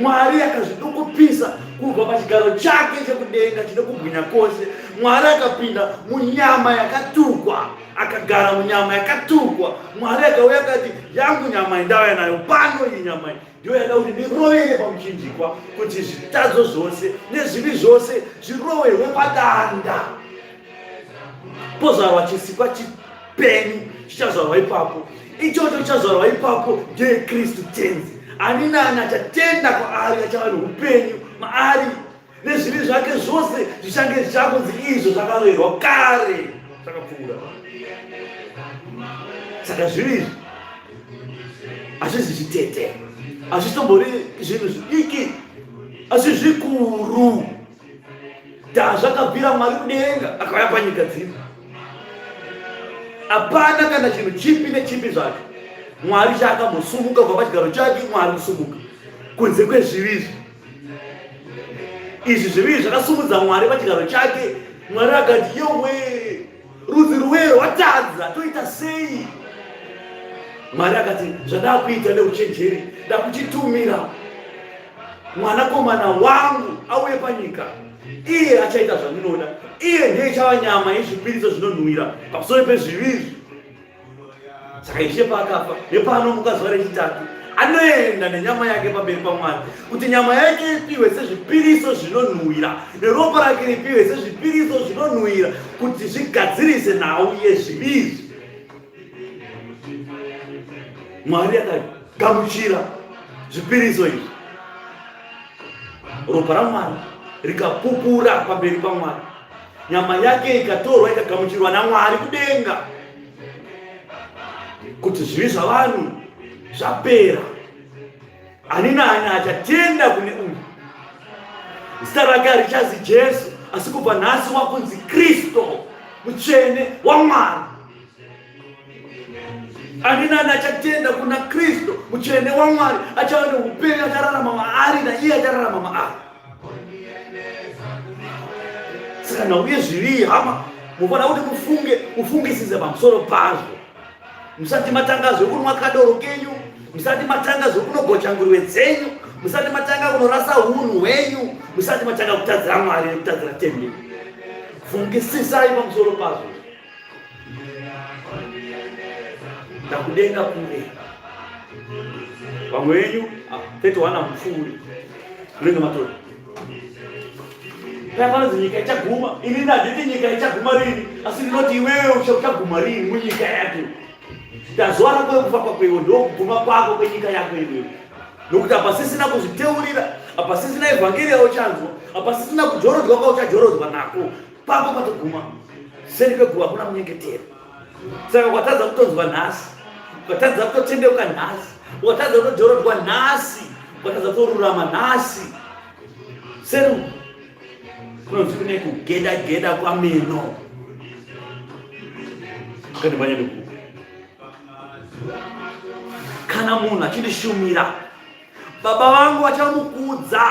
Mwari akazvidukupisa kubva pachigaro chake chekudenga chine kubwinya kwose. Mwari akapinda munyama yakatukwa, akagara munyama yakatukwa. Mwari akauya akati, yangu nyama indauya nayo pano, iyi nyama iyi ndiyo yada kuti ndirovere pamuchinjikwa, kuti zvitadzo zvose nezvivi zvose zviroverwe padanda, pozvarwa chisikwa chipenyu chichazvarwa ipapo. Ichocho chichazvarwa ipapo ndiye Kristu Tenzi. Ani nani achatenda kwaari achava noupenyu maari, nezvivi zvake zvose zvichange zvichakunzi izvo zvakaroerwa kare zvakapfuura. Saka zvivi izvi hazvizi zvitete, hazvitombori zvinhu zvidiki, asi zvikuru. Zvakabvira Mwari kudenga akauya panyika dzino. Hapana kana chinhu chipi nechipi zvacho Mwari chaakambosumuka kubva pachigaro chake. Mwari kusumuka kunze kwezvivi izvi, izvi zvivi zvakasumudza Mwari pachigaro chake. Mwari akati, yowe, rudzi rwuye rwatadza, toita sei? Mwari akati, zvandakuita neuchenjeri, ndakuchitumira mwanakomana wangu auye panyika. Iye achaita zvandinoda. Iye ndiye ichava nyama yezvipiriso zvinonhuwira pamusoro pezvivi izvi. Saka Ishe paakafa nepaanomuka zuva rechitatu, anoenda nenyama yake pamberi paMwari kuti nyama yake ipiwe sezvipiriso zvinonhuwira neropa rake ripiwe sezvipiriso zvinonhuwira kuti zvigadzirise nhau yezvivi izvi. Mwari akagamuchira zvipiriso izvi, ropa raMwari rikapupura pamberi paMwari, nyama yake ikatorwa ikagamuchirwa naMwari kudenga kuti zvivi zvavanhu zvapera. Ani naani achatenda kune uyu, zita rake harichazi Jesu, asi kubva nhasi wakunzi Kristu, mutsvene waMwari. Ani nani achatenda kuna Kristu, mutsvene waMwari, achava neupenyu, achararama maari, naiye achararama maari. Saka nhau yezvivi, hama, mufanira kuti mufunge, mufungisise pamusoro pazvo. Musati matanga zvekunwa kadoro kenyu, musati matanga zvekunogocha nguruve dzenyu, musati matanga kunorasa hunhu hwenyu, musati matanga kutadzira Mwari nekutadzira temberi. Fungisisai pamusoro pazvo. Ndakudenga kure. Vamwe venyu 31 hamupfuuri. Munenge matora. Paya panonzi nyika ichaguma. Ini ndanditi nyika ichaguma rini, asi ndinoti iwewe uchaguma rini munyika yako. Ndazuva rako rekufa kwako iwe ndokuguma kwako kwenyika yako iwewe. Nokuti hapasisina kuzviteurira, hapasisina evhangeri yauchanzwa, hapasisina kujorodzwa kwauchajorodzwa nako. Pako patoguma. Seri kweguva hakuna munyengetero. Saka ukatadza kutonzwa nhasi, ukatadza kutotendeuka nhasi, ukatadza kutojorodzwa nhasi, ukatadza kutorurama nhasi, seri kunonzi kune kugeda geda kwameno. Kandimhanya nekuku. Kana munhu achindishumira, baba vangu vachamukudza.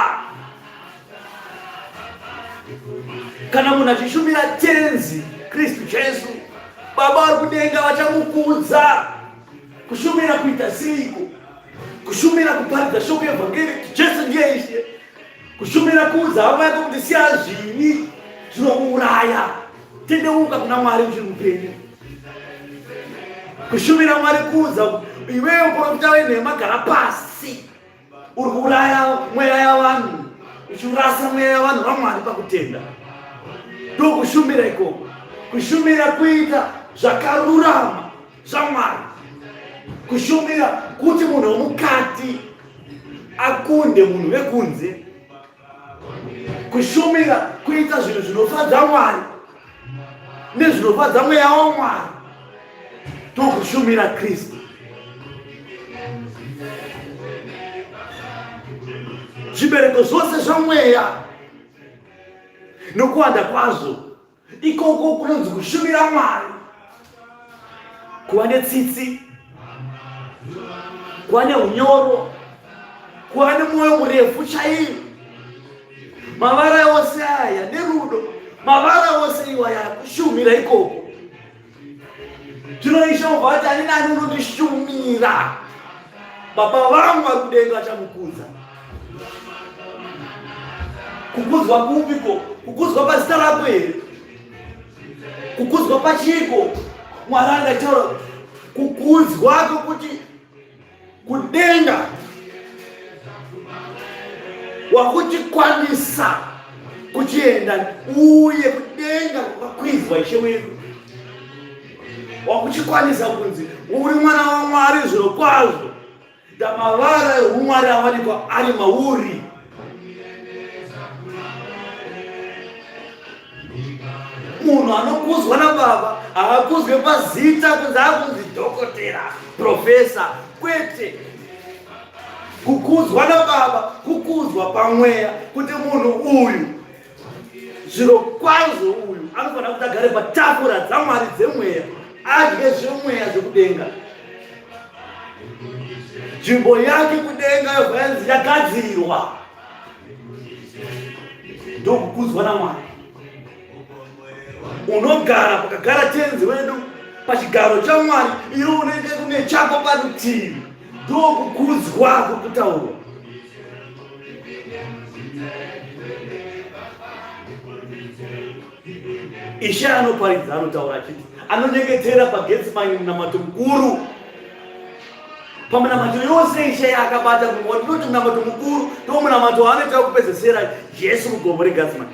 Kana munhu achishumira Tenzi Kristu Jesu, baba vari kudenga vachamukudza. Kushumira kuita seiko? Kushumira kuparidza shoko yevhangeri kuti Jesu ndiye Ishe. Kushumira kuudza hama yako kuti siya zvivi zvinokuuraya, tendeuka kuna Mwari uchiri mupenyu. Kushumira Mwari kuudza iwewe muprofita wenhema, gara pasi, uri kuuraya mweya yavanhu, uchirasa mweya yavanhu vaMwari pakutenda. Ndokushumira ikoko. Kushumira kuita zvakarurama zvaMwari, kushumira kuti munhu womukati akunde munhu wekunze, kushumira kuita zvinhu zvinofadza Mwari nezvinofadza mweya waMwari, tokushumira Kristu. Zvibereko zvose zvamweya nokuwanda kwazvo Ikoko kunonzi kushumira Mwari, kuva netsitsi, kuva neunyoro, kuva nemwoyo murefu chaiyo. Mavara ose aya nerudo, mavara ose iwaya kushumira ikoko. Zvino Ishe obva ati, ani nani unondishumira, Baba vangu vari kudenga vachamukudza. Kukudzwa kupiko? Kukudzwa pazita rako here? Kukudzwa pachiko? Mwari angataura kukudzwa kwokuti kudenga wakuchikwanisa kuchienda uye kudenga kwakakwidzwa Ishe wedu wakuchikwanisa kunzi uri mwana waMwari zvirokwazvo ndamavara ehumwari awanikwa ari mauri. Munhu anokuzwa nababa haakuzwe pazita kunzi akunzi dhokotera, profesa, kwete. Kukuzwa nababa kukuzwa pamweya kuti munhu uyu zvirokwazvo uyu anofanira kuti agare patafura dzaMwari dzemweya, adye zvemweya zvekudenga. Nzvimbo yake kudenga yobva yanzi yagadzirwa. Ndokukudzwa naMwari. Unogara pakagara Tenzi wedu pachigaro chaMwari, iwe unenge une chako parutivi. Ndokukudzwa kuri kutaurwa. Ishe anoparidza, anotaura achiti anonyengetera paGetsemani munamato mukuru. Pamunamato yose Ishe yaakabata munhu ndinoti munamato mukuru ndo munamato waanoita wekupedzesera Jesu mugomo reGetsemani.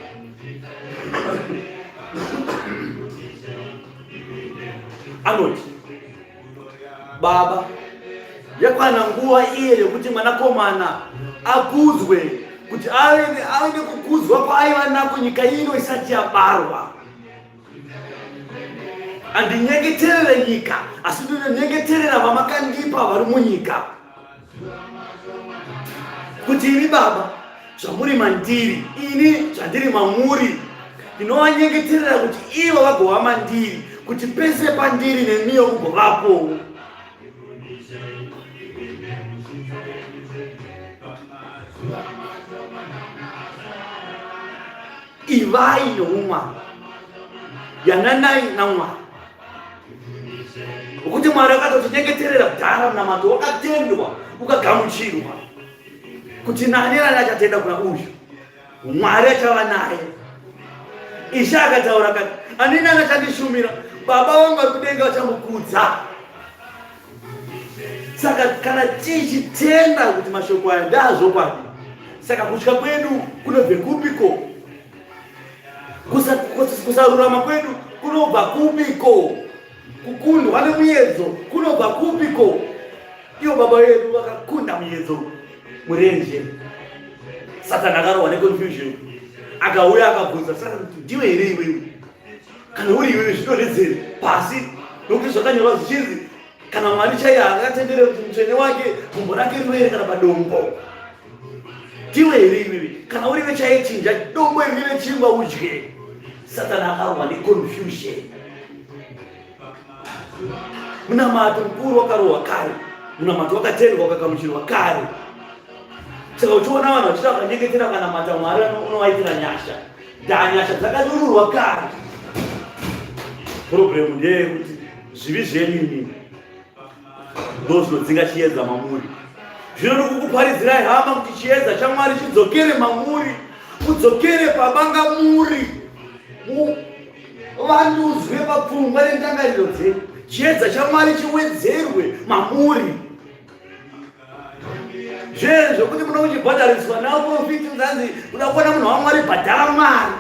Anoti Baba, yakwana nguva iye yekuti mwanakomana akudzwe, kuti ave nekukudzwa kwaaiva nako nyika ino isati yabarwa. Handinyengeterere nyika, asi ndinonyengeterera vamakandipa vari munyika, kuti imi Baba zvamuri mandiri, ini zvandiri mamuri, ndinovanyengeterera kuti ivo vagova mandiri, kuti pese pandiri nemiwo mugovapowo. Ivai noumwari, yananai naMwari, nokuti Mwari akatotinyengeterera kudhara, munamato wakatendwa ukagamuchirwa, kuti nani nani achatenda kuna uyu Mwari achava naye. Ishe akataura akati, ani nani achandishumira, Baba vangu vari kudenga vachamukudza. Saka kana tichitenda kuti mashoko aya ndeazvokwadi, saka kutya kwedu kunobve kupiko? Kusarurama kwedu kunobva kupiko? Kukundwa nemuyedzo kunobva kupiko? Ivo Baba vedu vakakunda muyedzo murenje. Satani akarohwa neconfusion, akauya akabvunza Satani kuti ndiwe here iwewe? Kana uri iwewe zvidonhedzere pasi, nokuti zvakanyorwa zvichinzi kana Mwari chaiye akatendere kuti mutsvene wake gumbo rake riwere kana padombo. Ndiwe here iwewe? Kana uriwe chaiye chinja dombo iri rive chingwa udye. Satani akarohwa neconfusion. Munamato mukuru wakarohwa kare, munamato wakatendwa ukagamuchirwa kare. Saka uchiona vanhu vachita vakanyengetera vakanamata Mwari unovaitira nyasha, ndaa nyasha dzakadururwa kare. Problem ndeyekuti zvivi zvenyu imimi ndo zvinodzinga chiedza mamuri. Zvino ndikukuparidzirai hama kuti chiedza chaMwari chidzokere mamuri, mudzokere pabanga muri, vandudzwe papfungwa nendangariro dzenyu, chiedza chaMwari chiwedzerwe mamuri. Zve zvekuti muno muchibhadhariswa naprofiti unzanzi kuda kuona munhu waMwari bhadhara mari.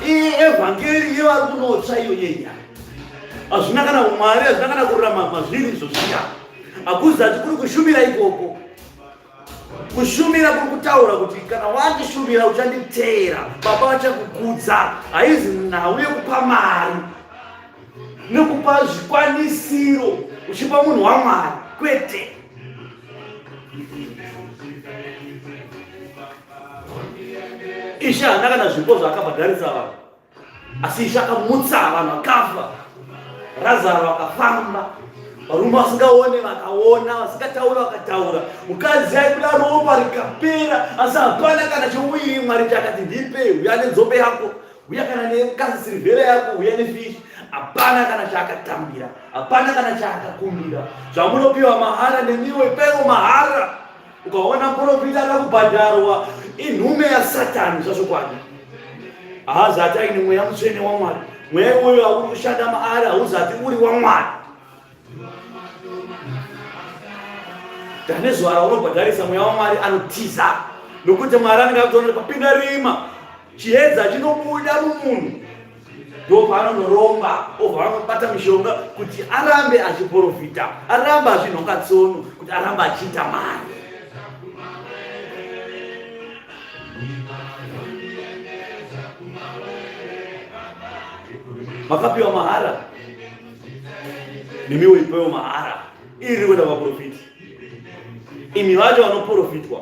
Iyi evhangeri yevari kunotsva iyo yenya. Hazvina kana umwari, hazvina kana kururama mazviri izvo zviya. Hakuzati kuri kushumira ikoko. Kushumira kuri kutaura kuti kana wandishumira uchanditeera, Baba vachakukudza. Haizi nhau yekupa mari nekupa zvikwanisiro uchipa munhu waMwari, kwete. Ishe haana kana zvipo zvaakabhadharisa vanhu, asi Ishe akamutsa vanhu vakafa. Razaro akafamba, varume vasingaone vakaona, vasingataura vakataura, mukadzi aibuda ropa rikapera, asi hapana kana cheuiri Mwari chakati ndipe, uya nenzombe yako, uya kana nekasi sirivhera yako, uya nefishi. Hapana kana chaakatambira, hapana kana chaakakumbira. Zvamunopiwa mahara, nemiwo ipaiwo mahara. Ukaona muprofita ada kubhadharwa, inhume yaSatani zvazvokwadi. Haazati aine mweya mutsvene waMwari. Mweya iwoyo hauri kushanda maari, hauzati uri waMwari. Tane zuva raunobhadharisa mweya waMwari anotiza, nokuti Mwari anenge akutoona kuti papinda rima, chiedza chinobuda mumunhu. Ndopaanonoromba obva anobata mishonga kuti arambe achiprofita, arambe achinhonga tsono kuti arambe achiita mari. Makapiwa mahara, nemiwo ipewo mahara. Iri kuenda vaprofiti, imi vacho vanoprofitwa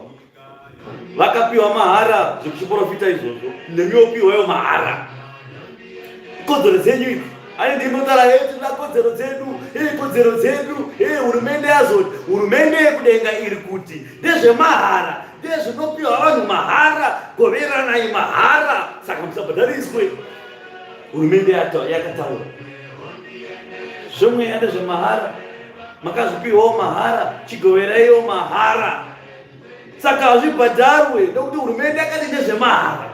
vakapiwa mahara zvekuchiprofita izvozvo, nemiwo piwayo mahara. Kodzero dzenyu idzi ani ndinotara yetu na kodzero dzedu, kodzero dzedu, hurumende yazoti, hurumende yekudenga iri kuti ndezvemahara, ndezvinopiwa vanhu mahara, goveranai mahara, saka musabhadhariswe. Hurumende yakataura zvemweya ndezvemahara, makazvipiwawo mahara, chigoveraiwo mahara, saka hazvibhadharwe nekuti hurumende yakati ndezvemahara.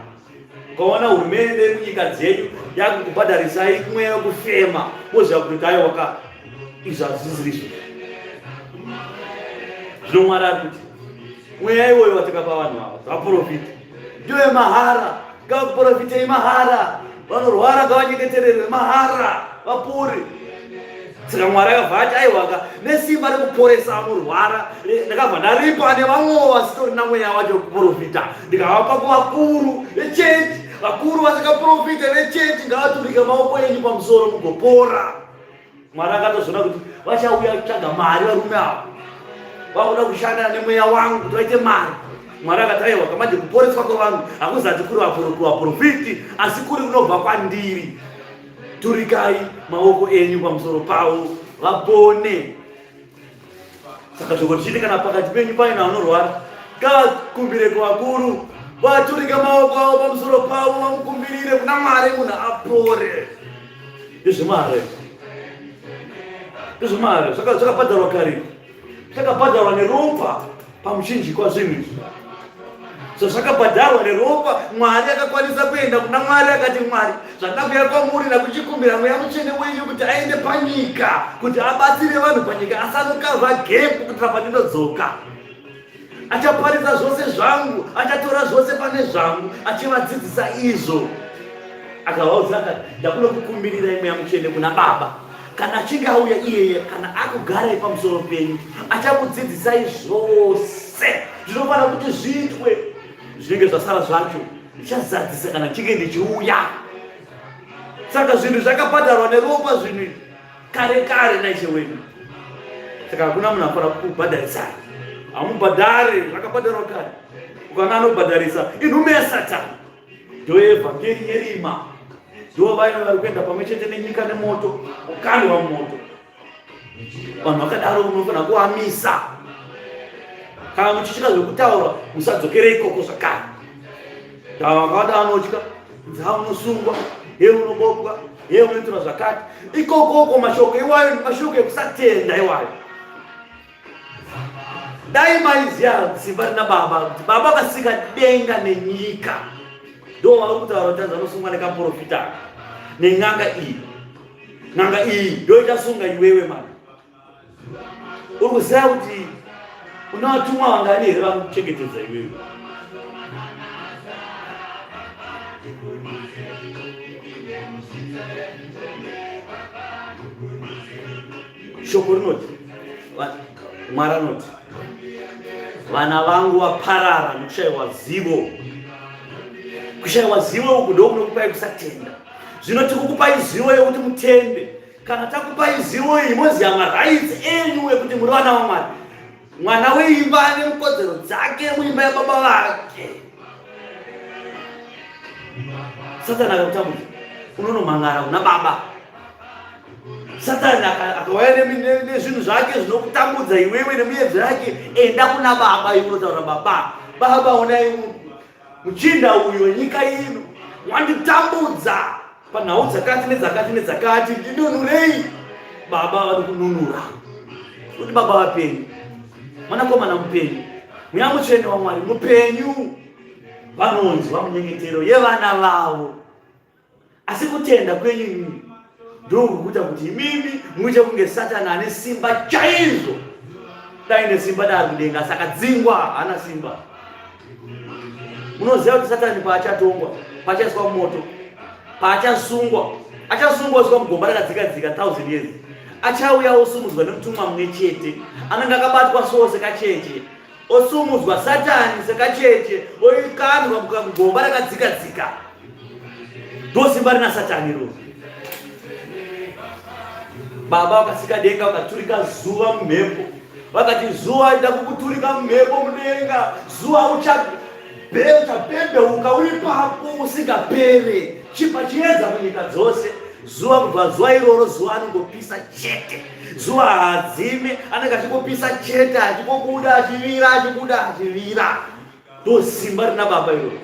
Ukaona hurumende yemunyika dzenyu yakukubhadharisai mweya wekufema, moziva kuti aiwa ka izvi hazvisirizvo. Zvino Mwari ari kuti mweya iwoyo watakapa vanhu ava vaprofita ndiyo yemahara, ngavakuprofitei mahara, vanorwara ngavanyengetererwe mahara, vapore. Saka Mwari akabva ati aiwaka nesimba rekuporesa anorwara ndakabva ndaripa nevamwewo vasitorina mweya wacho wekuprofita ndikavapa kuvakuru vechechi. Vakuru vasikaprofita vechechi ngavaturike maoko enyu pamusoro mugopora. Mwari akatozoona kuti vachauya kutsvaga mari varume ava vakuda kushanda nemweya wangu kuti vaite mari. Mwari akati aiwa kamanje kuporeswa kwevanhu hakuzati kuri kuvaprofiti asi kuri kunobva kwandiri. Turikai maoko enyu pamusoro pavo vapone. Saka shoko richiti kana pakati penyu paine anorwara ngavakumbire kuvakuru vaturike maoko avo pamusoro pavo vamukumbirire kuna Mwari munhu apore. Ndezvemari, ndezvemari zvakabhadharwa kare, zvakabhadharwa neropa pamuchinjikwa zvinhu izvi zvazvakabhadharwa neropa. Mwari akakwanisa kuenda kuna Mwari akati, Mwari, zvandakuya kwamuri nakuchikumbira mweya mutsvene wenyu kuti aende panyika kuti abatsire vanhu panyika asanokavha gepu kuitira pandinodzoka. Achaparidza zvose zvangu, achatora zvose pane zvangu achivadzidzisa izvo. Akavaudza akati, ndakunokukumbirirai mweya mutsvene kuna Baba, kana achinge auya iyeye, kana akugarai pamusoro penyu, achakudzidzisai zvose zvinofanira kuti zviitwe. Zvinenge zvasara zvacho ndichazadzisa kana ndichinge ndichiuya. Saka zvinhu zvakabhadharwa neropa zvinhu izvi kare kare naIshe wedu. Saka hakuna munhu anofanira kukubhadharisai, hamubhadhare, zvakabhadharwa kare. Ukaona anobhadharisa inhume yaSatani. Ndoevhangeri yerima, ndo vaya vari kuenda pamwe chete nenyika nemoto, ukandwa mumoto. Vanhu vakadaro unofanira kuvamisa. Kana muchitya zvekutaura musadzokere ikoko zvakare. Ndava vakawanda vanotya nzaa, unosungwa he, unobopwa he, unoitirwa zvakati ikokoko. Mashoko iwayo mashoko ekusatenda iwayo. Dai maiziva simba rina Baba, kuti Baba vakasika denga nenyika, ndo vari kutaura kuti anosungwa nekaprofita nen'anga iyi. N'anga iyi ndo ichasunga iwewe mani. Uri kuziva kuti una vatumwa vangani here vanokuchengetedza iwewe? Shoko rinoti, Mwari anoti, vana vangu vaparara nokushayiwa zivo. Kushayiwa zivo uku ndokunokupai kusatenda. Zvino tikukupai zivo yekuti mutende. Kana takupai zivo iyi moziva marights enyu ekuti muri vana vaMwari. Mwana weimba ane kodzero dzake muimba yababa vake. Satani akakutambudza, unonomhan'ara kuna Baba. Satani akauya nezvinhu zvake zvinokutambudza iwewe nemiedzo yake, enda kuna Baba. Iwe unotaura, Baba, Baba, onai muchinda uyu wenyika ino wanditambudza panhau dzakati nedzakati nedzakati, ndinunurei. Baba vanokununura kuti Baba vapenyu, Mwanakomana mupenyu, Mweya Mutsvene waMwari mupenyu, vanonzwa munyengetero yevana vavo. Asi kutenda kwenyu imimi ndokukuita kuti imimi muite kunge Satani ane simba chaizvo. Dai nesimba dai ari kudenga, saka dzingwa haana simba. Munoziva kuti Satani paachatongwa, paachaiswa mumoto, paachasungwa, achasungwa osvika mugomba rakadzika-dzika 1000 years, achauya osumudzwa nemutumwa mumwe chete anenge akabatwa soo sekacheche, osumudzwa Satani sekacheche, oikandwa mugomba rakadzika-dzika. Ndosimba rina Satani iroro. Baba vakasika denga, vakaturika zuva mumhepo, vakati zuva ida kukuturika mumhepo mudenga, zuva uchabembeuka uri papo usingapere, chipa chiedza munyika dzose. Zuva kubva zuva iroro, zuva anongopisa chete, zuva haadzime, anenge achingopisa chete, achingobuda achivira, achibuda achivira. Ndosimba rina Baba iroro.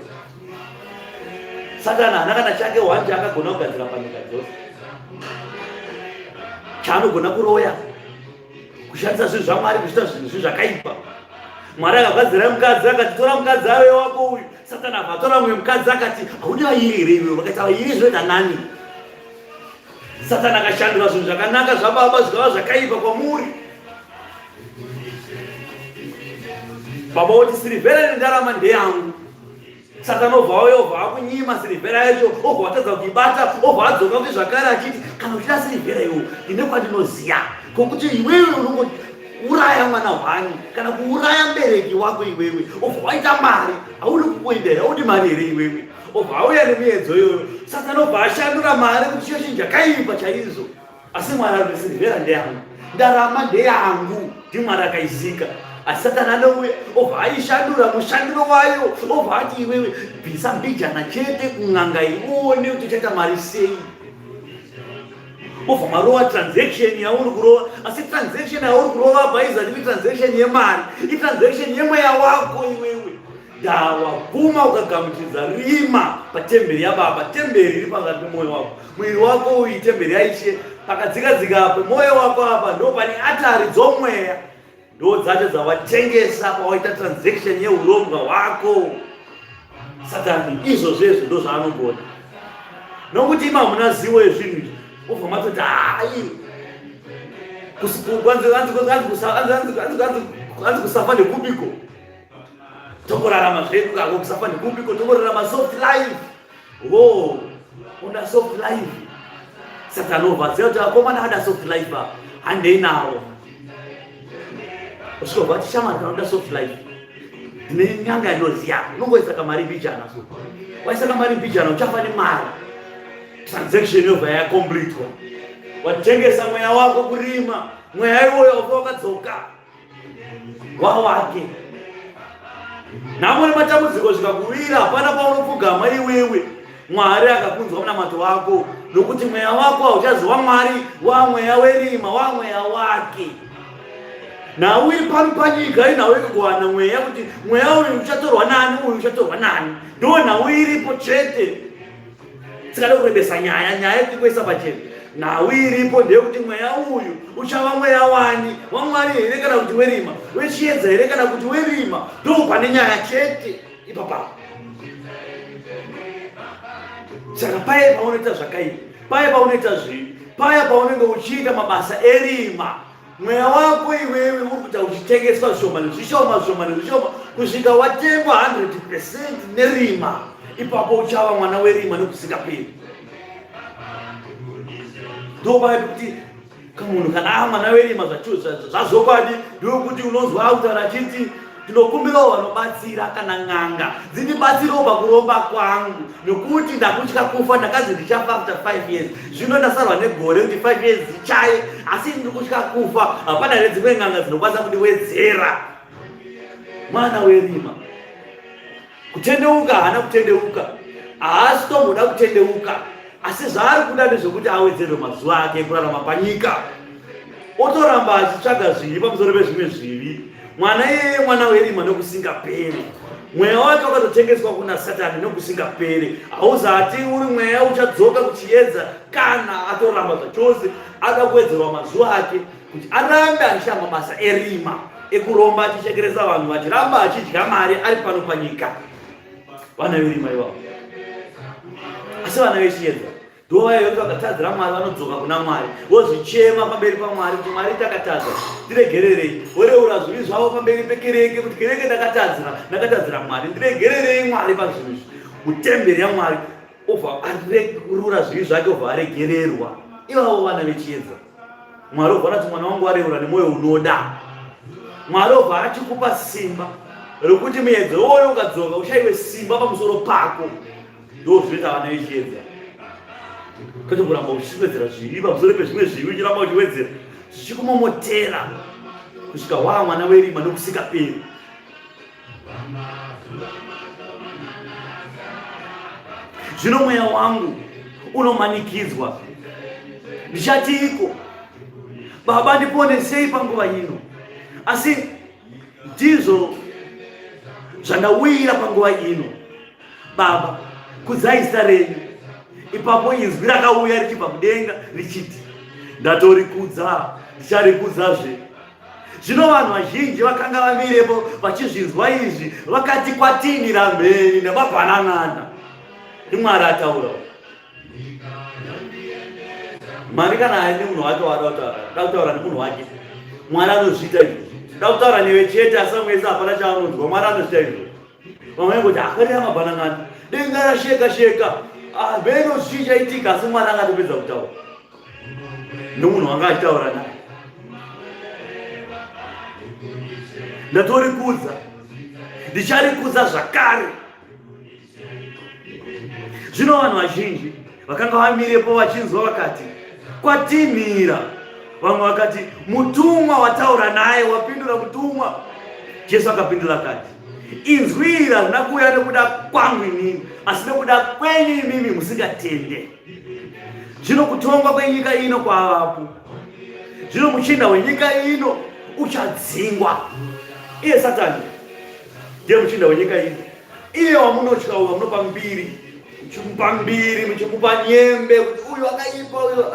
Satani haana kana chake one chaakagona kugadzira panyika dzose, chaanogona kuroya, kushandisa zvinhu zvaMwari kuchiita zvinhu zvakaipa. Mwari akagadzira mukadzi, akati tora mukadzi ave wako uyu. Satani abva atora mumwe mukadzi akati haudi vairi here iwewe? Vakaita vairi zvinoita nani? Satani akashandura zvinhu zvakanaka zvababa zvikava zvakaipa kwamuri. Baba voti sirivhera nendarama ndeyangu. Satani obva auya obva akunyima sirivhera yacho obva watadza kuibata obva adzoka kuti zvakare achiti kana uchida sirivhera iwo ndine kwandinoziya kokuti iwewe unongouraya mwana hwani kana kuuraya mubereki wako iwewe obva waita mari haudi kukuenda here haudi mari here iwewe obva auya nemiyedzo iyoyo satani obva ashandura mari kuti chiyo chinhu chakaipa chaizvo Asi Mwari anoti sirivhera ndeyangu, ndarama ndeyangu, ndiMwari akaisika. Asi Satani anouya obva aishandura mushandiro wayo, obva ati iwewe bvisa mbijana chete kun'anga ione kuti uchaita mari sei. Obva marova transaction yauri kurova, asi transaction yauri kurova apa izati itransaction yemari, itransaction yemweya wako iwewe. Dawaguma ukagamuchidza rima patemberi yababa, temberi iri pakati pemwoyo wako. Muviri wako uyu itemberi yaIshe, pakadzikadzika apo mwoyo wako apa ndo pane atari dzomweya, ndo dzacho dzawatengesa pawaita transaction yeurombwa hwako. Satani izvozvo izvo ndo zvaanogona, nokuti ima hamuna zivo yezvinhu izvi, obva matoti hai anzi kusafa nekubiko tokorarama zvedu kako kusafa nekupiko tokorarama soft life wo una soft life satanova ziva kuti akomana ada soft life apa handei nawo usvika vati shamwari kana uda soft life ndine nyanga yandinoziya unongoisa kamari mbijana so waisa kamari mbijana uchafa nemari transaction yobva yakompletwa watengesa mweya wako kurima mweya iwoyo wabva wakadzoka wawake nhamo nematambudziko zvikakuwira hapana paunopfugama iwewe mwari akakunzwa munamato wako nokuti mweya wako hauchazi wamwari wamweya werima wamweya wake nhau iri pano panyika inhau yekugowana mweya kuti mweya uyu uchatorwa nani uyu uchatorwa nani ndo nhau iripo chete Tikada kurebesa nyaya, nyaya yekuisa pachena. Nhau iripo ndeyekuti mweya uyu uchava mweya wani, waMwari here kana kuti werima, wechiedza here kana kuti werima. Ndo pane nyaya chete ipapa. Saka paye paunoita zvakaipa, paye paunoita zvivi, paya paunenge uchiita mabasa erima, Mweya wako iwewe uri kuita uchitengeswa zvishoma nezvishoma zvishoma nezvishoma kusvika watengwa 100 nerima. Ipapo uchava mwana werima nekusingaperi. Ndopaya pekuti kamunhu kana ava mwana werima zvazvokwadi ndokuti unonzwa akutaura achiti Ndinokumbirawo vanobatsira kana n'anga dzindibatsirewo pakuromba kwangu nekuti ndakutya kufa ndakanzi ndichafa after 5 years zvino ndasarwa negore kuti 5 years dzichaye asi ndiri kutya kufa hapana here dzimwe n'anga dzinokwanisa kundiwedzera mwana werima Kutendeuka haana kutendeuka, haasi tomboda kutendeuka, asi zvaari kuda ndezvekuti awedzerwe mazuva ake ekurarama panyika, otoramba achitsvaga zvivi pamusoro pezvimwe zvivi. Mwana iyeye mwana werima nokusingaperi. Mweya wake wakatotengeswa kuna Satani nokusingaperi. Hauzati uri mweya uchadzoka kuchiedza kana atoramba zvachose, ada kuwedzerwa mazuva ake kuti arambe achiita mabasa erima ekuromba achichekeresa vanhu vachiramba achidya mari ari pano panyika. Vana verima ivavo, asi vana vechiedza ndovaya vekuti vakatadzira Mwari vanodzoka kuna Mwari vozvichema pamberi paMwari kuti Mwari takatadza tiregererei, voreura zvivi zvavo pamberi pekereke kuti kereke ndakatadzira, ndakatadzira Mwari ndiregererei Mwari pazvinhu izvi mutemberi yaMwari obva areurura zvivi zvake obva aregererwa. Ivavo vana vechiedza. Mwari obva anati mwana wangu areura nemwoyo unoda. Mwari obva achikupa simba rekuti muedzo iwoyo ukadzoka ushaiwe simba pamusoro pako. Ndo zvinoita vana vechiedza. Kwete kuramba uchiwedzera zvivi pamusoro pezvimwe zvivi uchiramba uchiwedzera zvichikumomotera kusvika waa mwana werima nokusingaperi. Zvino mweya wangu unomanikidzwa, ndichatiiko? Baba, ndiponesei panguva ino. Asi ndizvo zvandawira panguva ino. Baba, kudzai zita renyu. Ipapo inzwi rakauya richibva kudenga richiti, Ndatorikudza, ndicharikudzazve. Zvino vanhu vazhinji vakanga vamirepo vachizvinzwa izvi vakati kwatinhira mheni nemabhanan'ana. NdiMwari ataura. Mwari kana aine munhu wake waada kutaura, da kutaura nemunhu wake. Mwari anozviita izvozvo. Da kutaura newe chete asi vamwe vese hapana chaanonzwa. Mwari anozviita izvozvo. Vamwe vaingoti akarira mabhanan'ana. Denga rasheka sheka. Ah, mheno chii chaitika asi Mwari akatopedza kutaura. Nomunhu wanga achitaura naye. Ndatorikudza. Ndicharikudza zvakare. Zvino vanhu vazhinji vakanga vamirepo vachinzwa vakati, Kwatinhira. Vamwe vakati, Mutumwa wataura naye, wapindura mutumwa. Jesu akapindura akati, Inzwi iri harina kuuya nekuda kwangu inini, asi nekuda kwenyu imimi musingatende. Zvino kutongwa kwenyika ino kwavapo. Zvino muchinda wenyika ino uchadzingwa. Iye Satani ndiye muchinda wenyika ino. Iye wamunotya uyo wamunopa mbiri, muchimupa mbiri, muchimupa nyembe kuti uyu akaipa uyu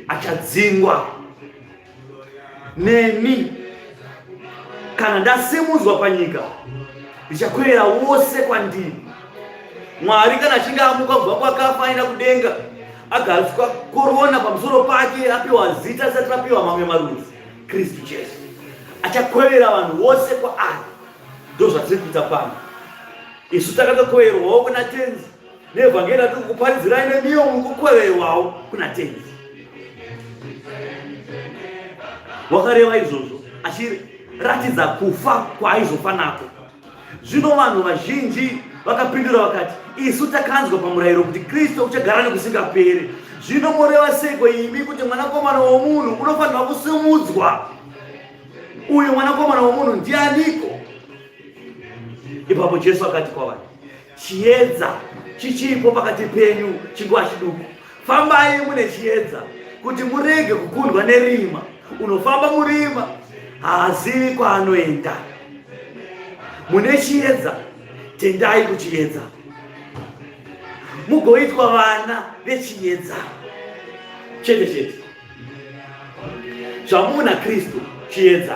achadzingwa. Neni kana ndasimudzwa panyika ndichakwevera wose kwandiri. Mwari kana achinge amuka kubva kwakafa aenda kudenga agadzwa korona pamusoro pake apiwa zita risati rapiwa mamwe marudzi, Kristu Jesu achakwevera vanhu vose kwaari. Ndozvatiri kuita pano. Isu takatokweverwawo kuna Tenzi nevhangeri ratiri kukuparidzirai nemiwo muri kukweverwawo kuna Tenzi. Wakareva izvozvo achiratidza kufa kwaaizofa nako. Zvino vanhu vazhinji vakapindura vakati, Isu takanzwa pamurayiro kuti Kristu uchagara nekusingaperi. Zvino moreva seiko imi kuti Mwanakomana womunhu unofanirwa kusimudzwa? Uyu Mwanakomana womunhu ndianiko? Ipapo Jesu akati kwavari, Chiedza chichipo pakati penyu chinguva chiduku. Fambai mune chiedza, kuti murege kukundwa nerima. Unofamba murima haazivi kwaanoenda. Mune chiedza, tendai kuchiedza, mugoitwa vana vechiedza. Chete chete zvamuna Kristu chiedza,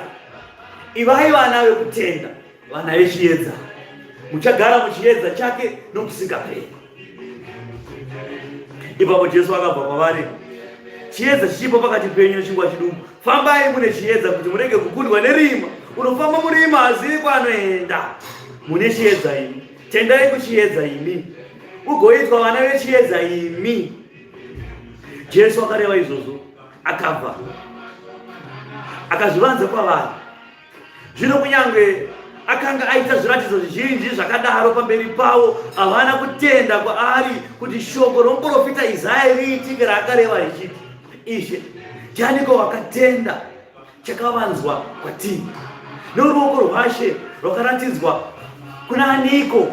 ivai vana vekutenda, vana vechiedza, muchagara muchiedza chake nokusingaperi. Ipapo Jesu akabva kwavari, chiedza chichipo pakati penyu nechingwa chiduku. Fambai mune chiedza kuti murege kukundwa nerima. Unofamba murima hazivi kwaanoenda. Mune chiedza imi, tendai kuchiedza imi, ugoitwa vana vechiedza imi. Jesu akareva izvozvo akabva akazvivanza kwavari. Zvino kunyange akanga aita zviratidzo zvizhinji zvakadaro pamberi pavo, havana kutenda kwaari kuti shoko romuprofita Isaya riitike raakareva richiti, Ishe, ndianiko wakatenda chakavanzwa kwatiri? Noruoko rwaShe rwakaratidzwa kuna aniko?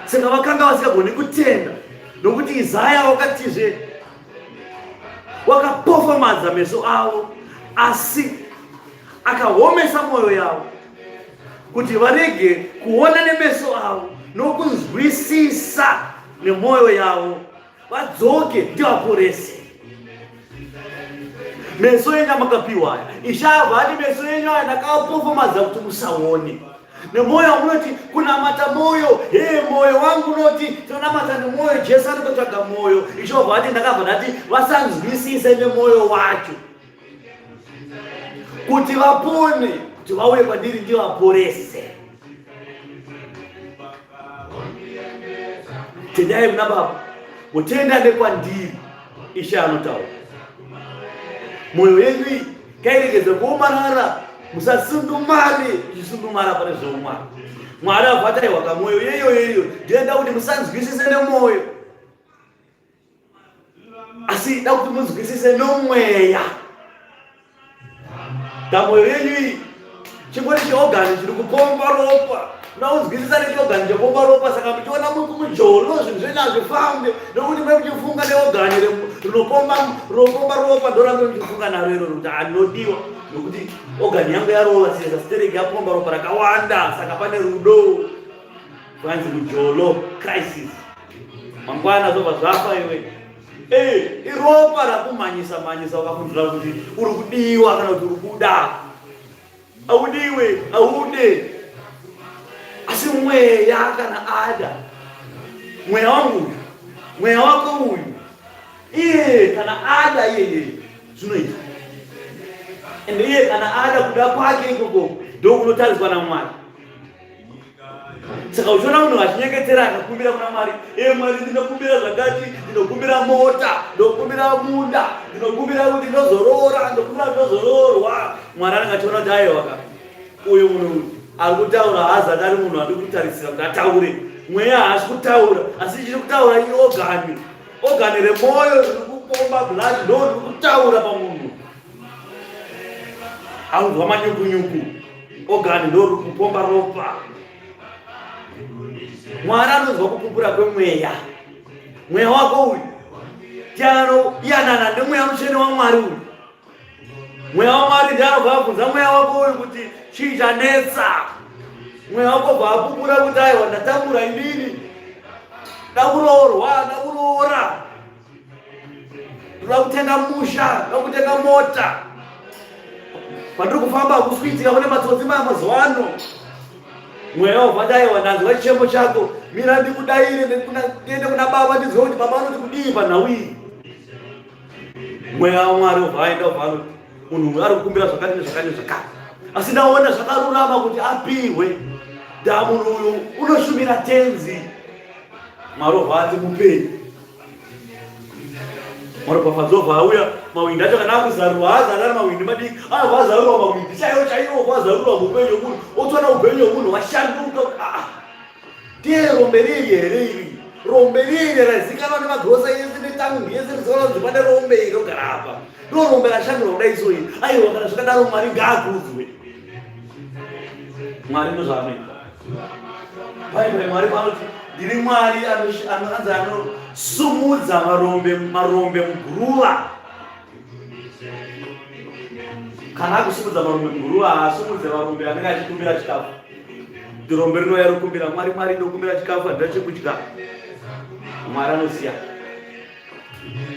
Saka vakanga vasingagoni kutenda, nokuti Isaya wakatizve, wakapofomadza meso avo, asi akahomesa mwoyo yavo kuti varege kuona nemeso avo nokunzwisisa nemwoyo yavo vadzoke ndivaporese. Meso enyu amakapiwa aya, Ishe abva ati meso enyu aya ndakapofomadza kuti musaone nemwoyo wamunoti kunamata mwoyo he mwoyo wangu unoti tinonamata nemwoyo. Jesu ari kutsvaga mwoyo. Ishe wabva ati ndakabva ndati vasanzwisise nemwoyo wacho kuti vapone, kuti vauye kwandiri ndivaporese. Tendai kuna Baba, mutenda nekwandiri. Ishe anotaura. Mwoyo yenyu iyi ngairegedze kuomarara, musasundumare muchisundumara pane zveumwari. Mwari abva ati aiwa kamwoyo yeyo yeyo ndinoda kuti musanzwisise nemwoyo, asi da kuti munzwisise nomweya. Kamoyo yenyu iyi chingori chiogani chiri kupomba ropa unaunzwisisa nechiogani chopomba ropa, saka muchiona muri kumujolo zvinhu zvenyu hazvifambe nokuti mune muchifunga neogani rinopomba rinopomba ropa ndorambe muchifunga naro iroro kuti anodiwa nokuti ogani yangu yarova sesa stereki yapomba ropa rakawanda, saka pane rudo kwanzi mujolo crisis mangwana zvobva zvafa iwe. Eh, iropa rakumhanyisa mhanyisa ukafunzira kuti uri kudiwa kana kuti uri kuda. Audiwe, aude. Asi mweya kana ada. Mweya wangu uyu, mweya wako uyu. Iye kana ada iyeye zvinoita. Ende iye kana ada kuda kwake ikoko ndokunotariswa naMwari. Saka uchiona munhu achinyengetera akakumbira kuna Mwari, e Mwari ndinokumbira zvakati, ndinokumbira mota, ndinokumbira munda, ndinokumbira kuti ndinozoroora, ndinokumbira kuti ndinozoroorwa. Mwari anenge achiona kuti aiwa ka, uyu munhu uyu ari kutaura haazati ari munhu andi kutarisira kuti ataure. Mweya haasi kutaura, asi chiri kutaura iogani. Ogani remwoyo riri kupomba blood ndo riri kutaura pamunhu. Anzwa manyukunyuku. Ogani ndo kupomba ropa. Mwari anonzwa kupupura kwemweya. Mweya wako uyu tianoyanana nemweya mutsvene waMwari uyu. Mweya waMwari ndiye anobva abvunza mweya wako uyu kuti chii chanetsa. Mweya wako bva apupura kuti aiwa ndatambura inini, ndakuroorwa, ndakuroora ndoda kutenga musha ndoda kutenga mota pandiri kufamba hakusi kuitika kune matsotsi maya mazuva ano mweya wobva daiwa ndanzwa chichemo chako mira ndikudaire ndiende kuna baba ndinzwe kuti baba vanoti kudii panhau iyi mweya wamwari wobva aenda wobva anoti munhu uyu ari kukumbira zvakati nezvakati nezvakati asi ndaona zvakarurama kuti apihwe ndaa munhu uyu unoshumira tenzi mwari wobva ati mupei maropafadzo obva auya mawindi acho kana akuzarurwa haazari ari mawindi madiki anobva azarurwa mawindi chaiwo chaiwo obva azarurwa muupenyu hwemunhu otoona upenyu hwemunhu washanduka ah, ah. ndiye rombe riri here iri rombe riri razikanwa nemagrosa yese netaundi yese rizikanwa kuti pane rombe iri rogara apa ndo rombe rashandurwa kudai so iri aiwa kana zvakadaro mwari ngaakudzwe mwari ndozvaanoita Bhaibheri Mwari panoti ndiri Mwari anonzi anosumudza marombe marombe muguruva. Kana akusumudza marombe muguruva haasumudze marombe anenge achikumbira chikafu. Rombe rinouya rokumbira Mwari, Mwari ndokumbira chikafu handina chekudya. Mwari anosiya.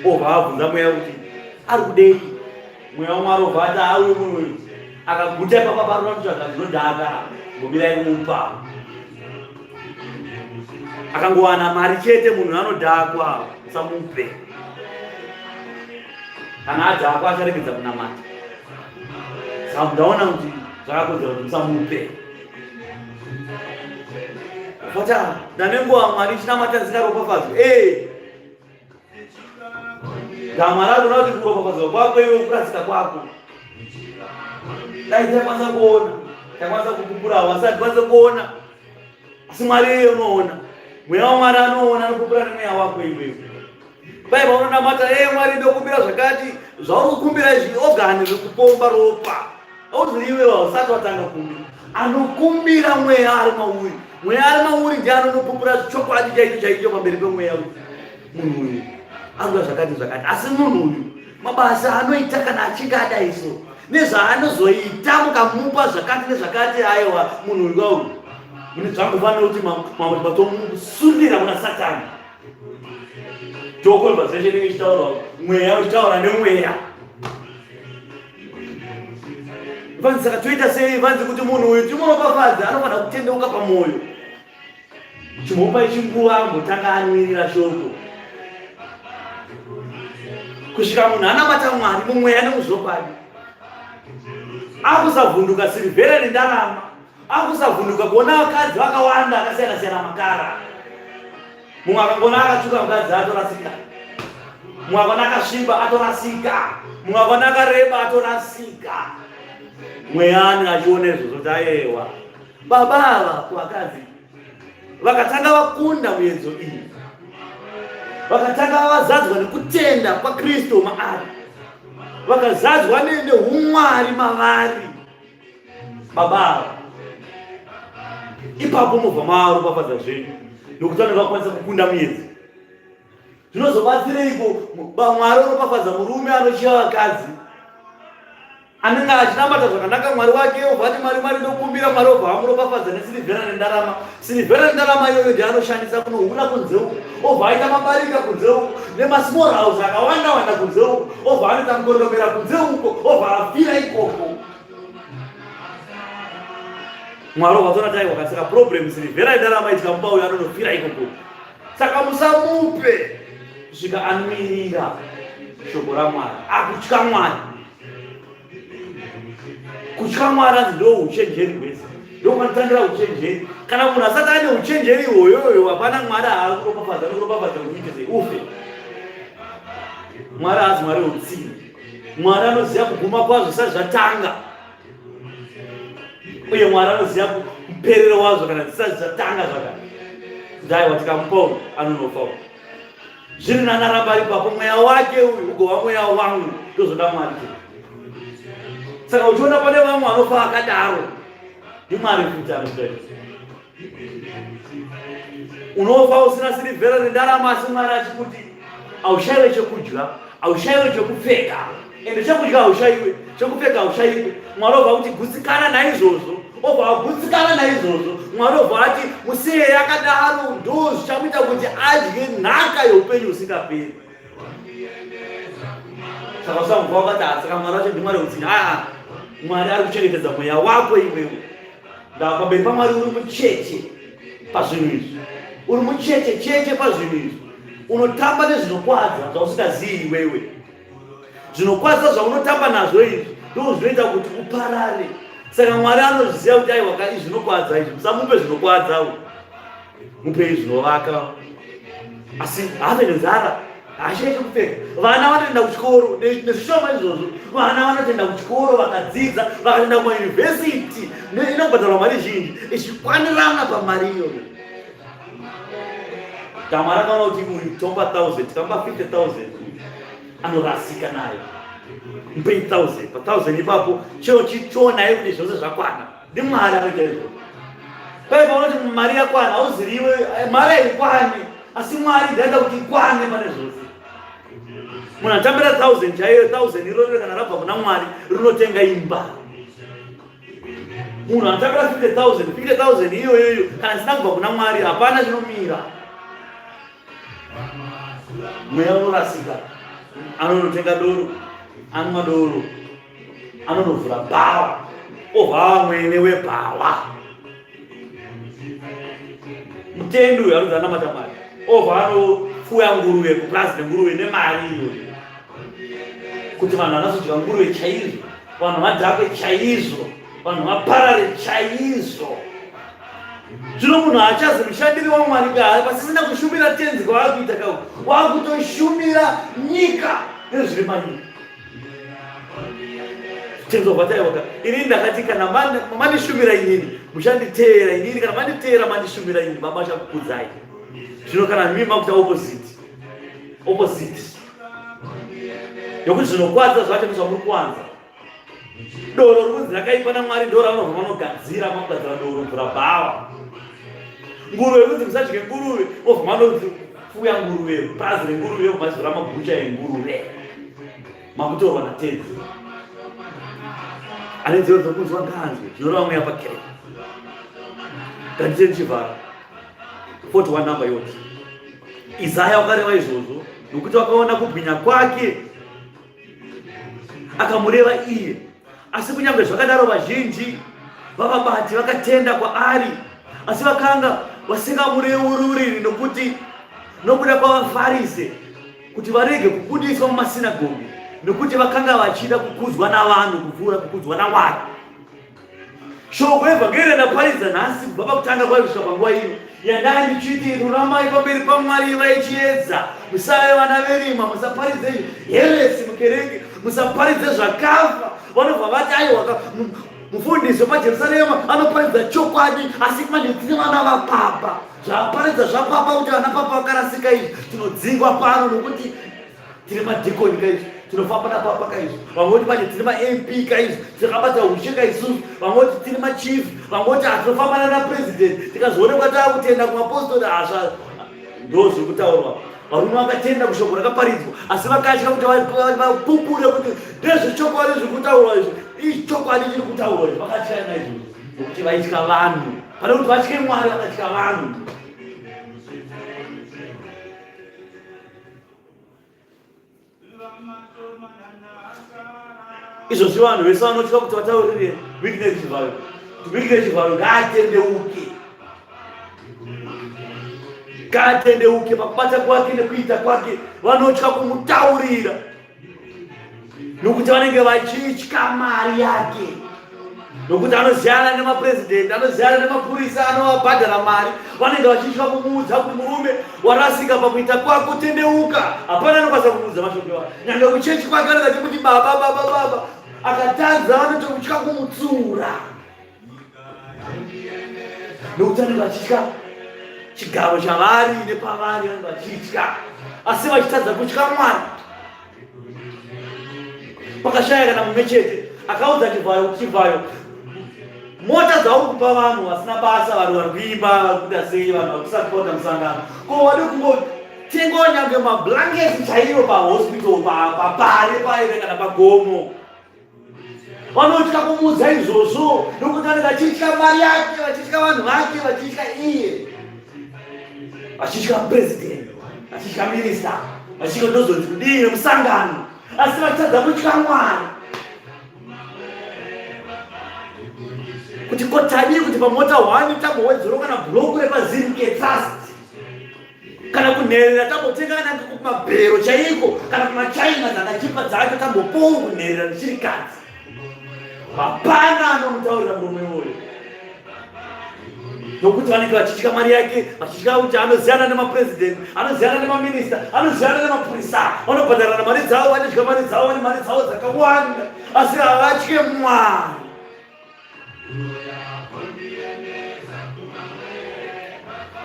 Obva abvunza mweya kuti ari kudei? Mweya waMwari obva ati auye munhu uyu akaguta ipapa parura kutsvaga zvinodhaka ngomirai kumupa. Akangowana mari chete munhu anodhakwa usamupe. Kana adhakwa acharegedza kunamata. Saka ndaona kuti zvakakodzera kuti musamupe. Fata ndanenguva Mwari chinamata ndisingaropafadzwi. Eh. Gamara anoona kuti kuropafadzwa kwako iwe kurasika kwako. Dai takwanisa kuona, takwanisa kupupura, asi hatikwanise kuona. Asi Mwari iye unoona. Mweya waMwari anoona, anopupura nemweya wako iwewe. Pai paunonamata, ee Mwari ndokumbira zvakati, zvauri kukumbira izvi ogani rekupomba ropa. Auzivi iwewe hausati watanga kukumbira. Anokumbira mweya ari mauri. Mweya ari mauri ndiye anonopupura chokwadi chaicho chaicho pamberi pemweya uyu. Munhu uyu anoda zvakati zvakati, asi munhu uyu mabasa anoita kana achinge adai so nezvaanozoita mukamupa zvakati nezvakati, aiwa munhu uyu kauyu mune zvangofanira kuti matomusundira kuna Satani. Ndoconversation inenge ichitaura mweya uchitaura nemweya. Vanzi saka toita sei? Vanzi kuti munhu uyu timuropafadze anofanira kutendeuka pamwoyo. Chimupai chinguva ambotanga anwirira shoko kusvika munhu anamata Mwari mumweya nemuzvokwadi, akusavhunduka sirivhera nendarama, akusavhunduka kuona vakadzi vakawanda akasiyana siyana makara. Mumwe akangona akatsvuka mukadzi atorasika, mumwe akona akasviba atorasika, mumwe akona akareba atorasika. Mweya anenge achiona izvozvo kuti ayewa baba ava kuvakadzi vakatanga vakunda muedzo iyi, vakatanga vazadzwa nekutenda kwaKristu maari, vakazadzwa neumwari mavari. Baba ava ipapo mobva maropafadza zvenyu nokuti vanenge vakwanisa kukunda muedzi. Zvinozobatsireiko Mwari oropafadza murume anochiva vakadzi? Anenge achinamata zvakanaka Mwari wake obva ati Mwari Mwari ndokumbira Mwari obva amuropafadza nesirivhera nendarama. Sirivhera nendarama iyoyo ndiyo anoshandisa kunohura kunze uku obva aita mabarika kunze uku nemasmall house akawanda wanda kunze uku obva anoita mukondomera kunze uko obva afira ikoko. Mwari obva atoona kuti aiwa saka problem sirivhera nendarama itikamupa uyo anonofira ikoko. Saka musamupe kusvika anwirira shoko raMwari akutya Mwari. Kutya Mwari anzi ndo uchenjeri hwese, ndopanotangira uchenjeri. Kana munhu asati ane uchenjeri iwoyoyo, hapana Mwari haakuropafadza, anokuropafadza kuti uite sei ufe. Mwari haazi Mwari wutsinye. Mwari anoziva kuguma kwazvo zvisati zvatanga, uye Mwari anoziva muperero wazvo kana zvisati zvatanga zvakare. Ndaiwa tikamupa uyu anonofa uyu. Zviri nani aramba ari ipapo, mweya wake uyu ugova mweya wangu, ndozvoda Mwari chete. Saka uchiona pane vamwe vanofa akadaro, ndiMwari futi anoita izvo. Unofa usina sirivhera nendarama, asi Mwari achikuti haushaiwe chekudya, haushaiwe chekupfeka. Ende chekudya haushaiwe, chekupfeka haushaiwe. Mwari obva kuti gutsikana naizvozvo, obva agutsikana naizvozvo. Mwari obva ati musiye akadaro, ndo zvichamuita kuti adye nhaka yeupenyu husingaperi. Saka usamubva wakati ah, saka Mwari wacho ndiMwari utsinye. Aa, Mwari ari kuchengetedza mweya wako iwewe. Ndava pamberi paMwari uri mucheche pazvinhu izvi, uri mucheche cheche pazvinhu izvi. Unotamba nezvinokwadza zvausingazivi iwewe. Zvinokwadza zvaunotamba nazvo izvi ndoo zvinoita kuti uparare. Saka Mwari anozviziva kuti aiwa ka izvi zvinokwadza izvi, musamupe zvinokwadza u mupei zvinovaka. Asi haave nenzara, haashaye chekupfeka. Vana vanoenda kuchikoro nezvishoma izvozvo, vana vanotoenda kuchikoro vakadzidza, vakaenda kumayunivhesiti inobhadharwa mari zhinji ichikwanirana pamari iyoyo. Tamara akaona kuti uyu tomupa 1000 tikamupa 50000 anorasika nayo. Mupei 1000 pa 1000 ipapo chero chichionaye kuti zvose zvakwana. NdiMwari anoita izvozvo. Kwai paunoti mari yakwana hauziriwe mari haikwani asi Mwari ndaida kuti ikwane pane zvose. Munhu atambira 1000 chaiyo 1000 iroro kana rabva kuna Mwari rinotenga imba. Munhu anotambira 50,000 50,000 iyoyoyo kana isina kubva kuna Mwari hapana chinomira. Mweya unorasika, anonotenga doro, anwa doro, anonovhura bhawa, ovha mwene webhawa. Mutendi uyu anonzi anamata Mwari, ovha anopfuya nguruve kupurazi nenguruve nemari iyoyo kuti vanhu vanasodya nguruve chaizvo, vanhu vadhakwe chaizvo, vanhu vaparare chaizvo. Zvino munhu haachazi mushandiri waMwari ka, pasisina kushumira tenzi kwaakuita ka, wakutoshumira nyika nezviri panyika. Tenzi wabva taiwaka, ini ndakati kana mandishumira inini muchanditeera inini, kana manditeera mandishumira inini, baba vachakukudzai. Zvino kana mimi makuita opposite, opposite yokuti zvinokwadza zvacho ndozvamuri kuwanza. Doro rinonzi rakaipa naMwari ndo ravanobva vanogadzira makugadzira doro mvura bhawa. Nguruve rinonzi musadye nguruve vobva vanopfuya nguruve purazi renguruve vobva vazora magucha enguruve makutorwa natenzi ane nzeve dzokunzwa ngaanzwe zvinoreva mweya pakereke nganditeni chivhara 41 number yoti Isaya wakareva izvozvo nokuti wakaona kubwinya kwake akamureva iye. Asi kunyange zvakadaro vazhinji vavabati vakatenda kwaari, asi vakanga vasingamureururiri nokuti nokuda kwavaFarise kuti varege kubudiswa mumasinagogi, nokuti vakanga vachida kukudzwa navanhu kupfuura kukudzwa naMwari. Shoko evhangeri randaparidza nhasi kubva pakutanga kwayo kusvika panguva ino yandanga ndichiti ruramai pamberi paMwari ivai chiedza, musave vana verima, musaparidze heresi mukereke, musaparidze zvakafa. Vanobva vati aiwa mufundisi wepaJerusarema anoparidza chokwadi, asi manje tine vana vapapa zvaparidza zvapapa kuti vana papa vakarasika izvi tinodzingwa pano nokuti tiri madhikoni ka izvi tinofamba napapa ka izvi vamwe voti manje tiri mamp ka izvi takabata ushe ka isusu vamwe voti tiri machief vamwe voti hatinofamba nana president tikazoonekwa taakutenda kumapostori hazva ndo zviri kutaurwa varume vakatenda kushoko rakaparidzwa asi vakatya kuti vapupure kuti ndezvechokwadi zviri kutaurwa izvi. Ichokwadi chiri kutaurwa kuti vakatya naizvozvo nokuti vaitya vanhu. Pane kuti vatye Mwari vakatya vanhu. Izvozvi vanhu vese vanotya kuti vataurire Wicknell Chivhayo kuti Wicknell Chivhayo ngaatendeuke, ngaatendeuke pakubata kwake nekuita kwake. Vanotya kumutaurira nokuti vanenge vachitya mari yake, nokuti anoziyana nemapresident, anoziyana nemapurisa, anovabhadhara mari. Vanenge vachitya kumuudza kuti murume warasika pakuita kwako, tendeuka. Hapana anokwanisa kumuudza mashoko iwayo. Nyange kuchechi kwake vanenge vachimuti baba, baba, baba. Akatadza vanototya kumutsiura nokuti vanenge vachitya chigaro chavari nepavari, vanenge vachitya asi vachitadza kutya Mwari. Pakashaya kana mumwe chete akaudza Chivhayo kuti Chivhayo, mota dzauri kupa vanhu vasina basa, vanhu vari kuimba, vari kuita sei, vanhu vari kusapota musangano, ko wadi kungotengawo nyange mablanketi chaiyo pahospital papare paive kana pagomo. Vanotya kumuudza izvozvo nokuti vanenge vachitya mari yake, vachitya vanhu vake, vachitya iye, vachitya president, vachitya minista, vachitya ndozonzi kudii nemusangano, asi vachitadza kutya Mwari. Kuti kotadii kuti pamota hwani tambowedzero kana bhuroku repaZimke Trust kana kunherera tambotenga kana kumabhero chaiko kana kumachina dzakachipa dzacho tambopowo kunherera nechirikadzi. Hapana anomutaurira murume uyu nokuti vanenge vachitya mari yake, vachitya kuti anoziyana nemapresident, anoziyana nemaminista, anoziyana nemapurisa, vanobhadharana mari dzavo, vanodya mari dzavo, vane mari dzavo dzakawanda, asi havatye Mwari.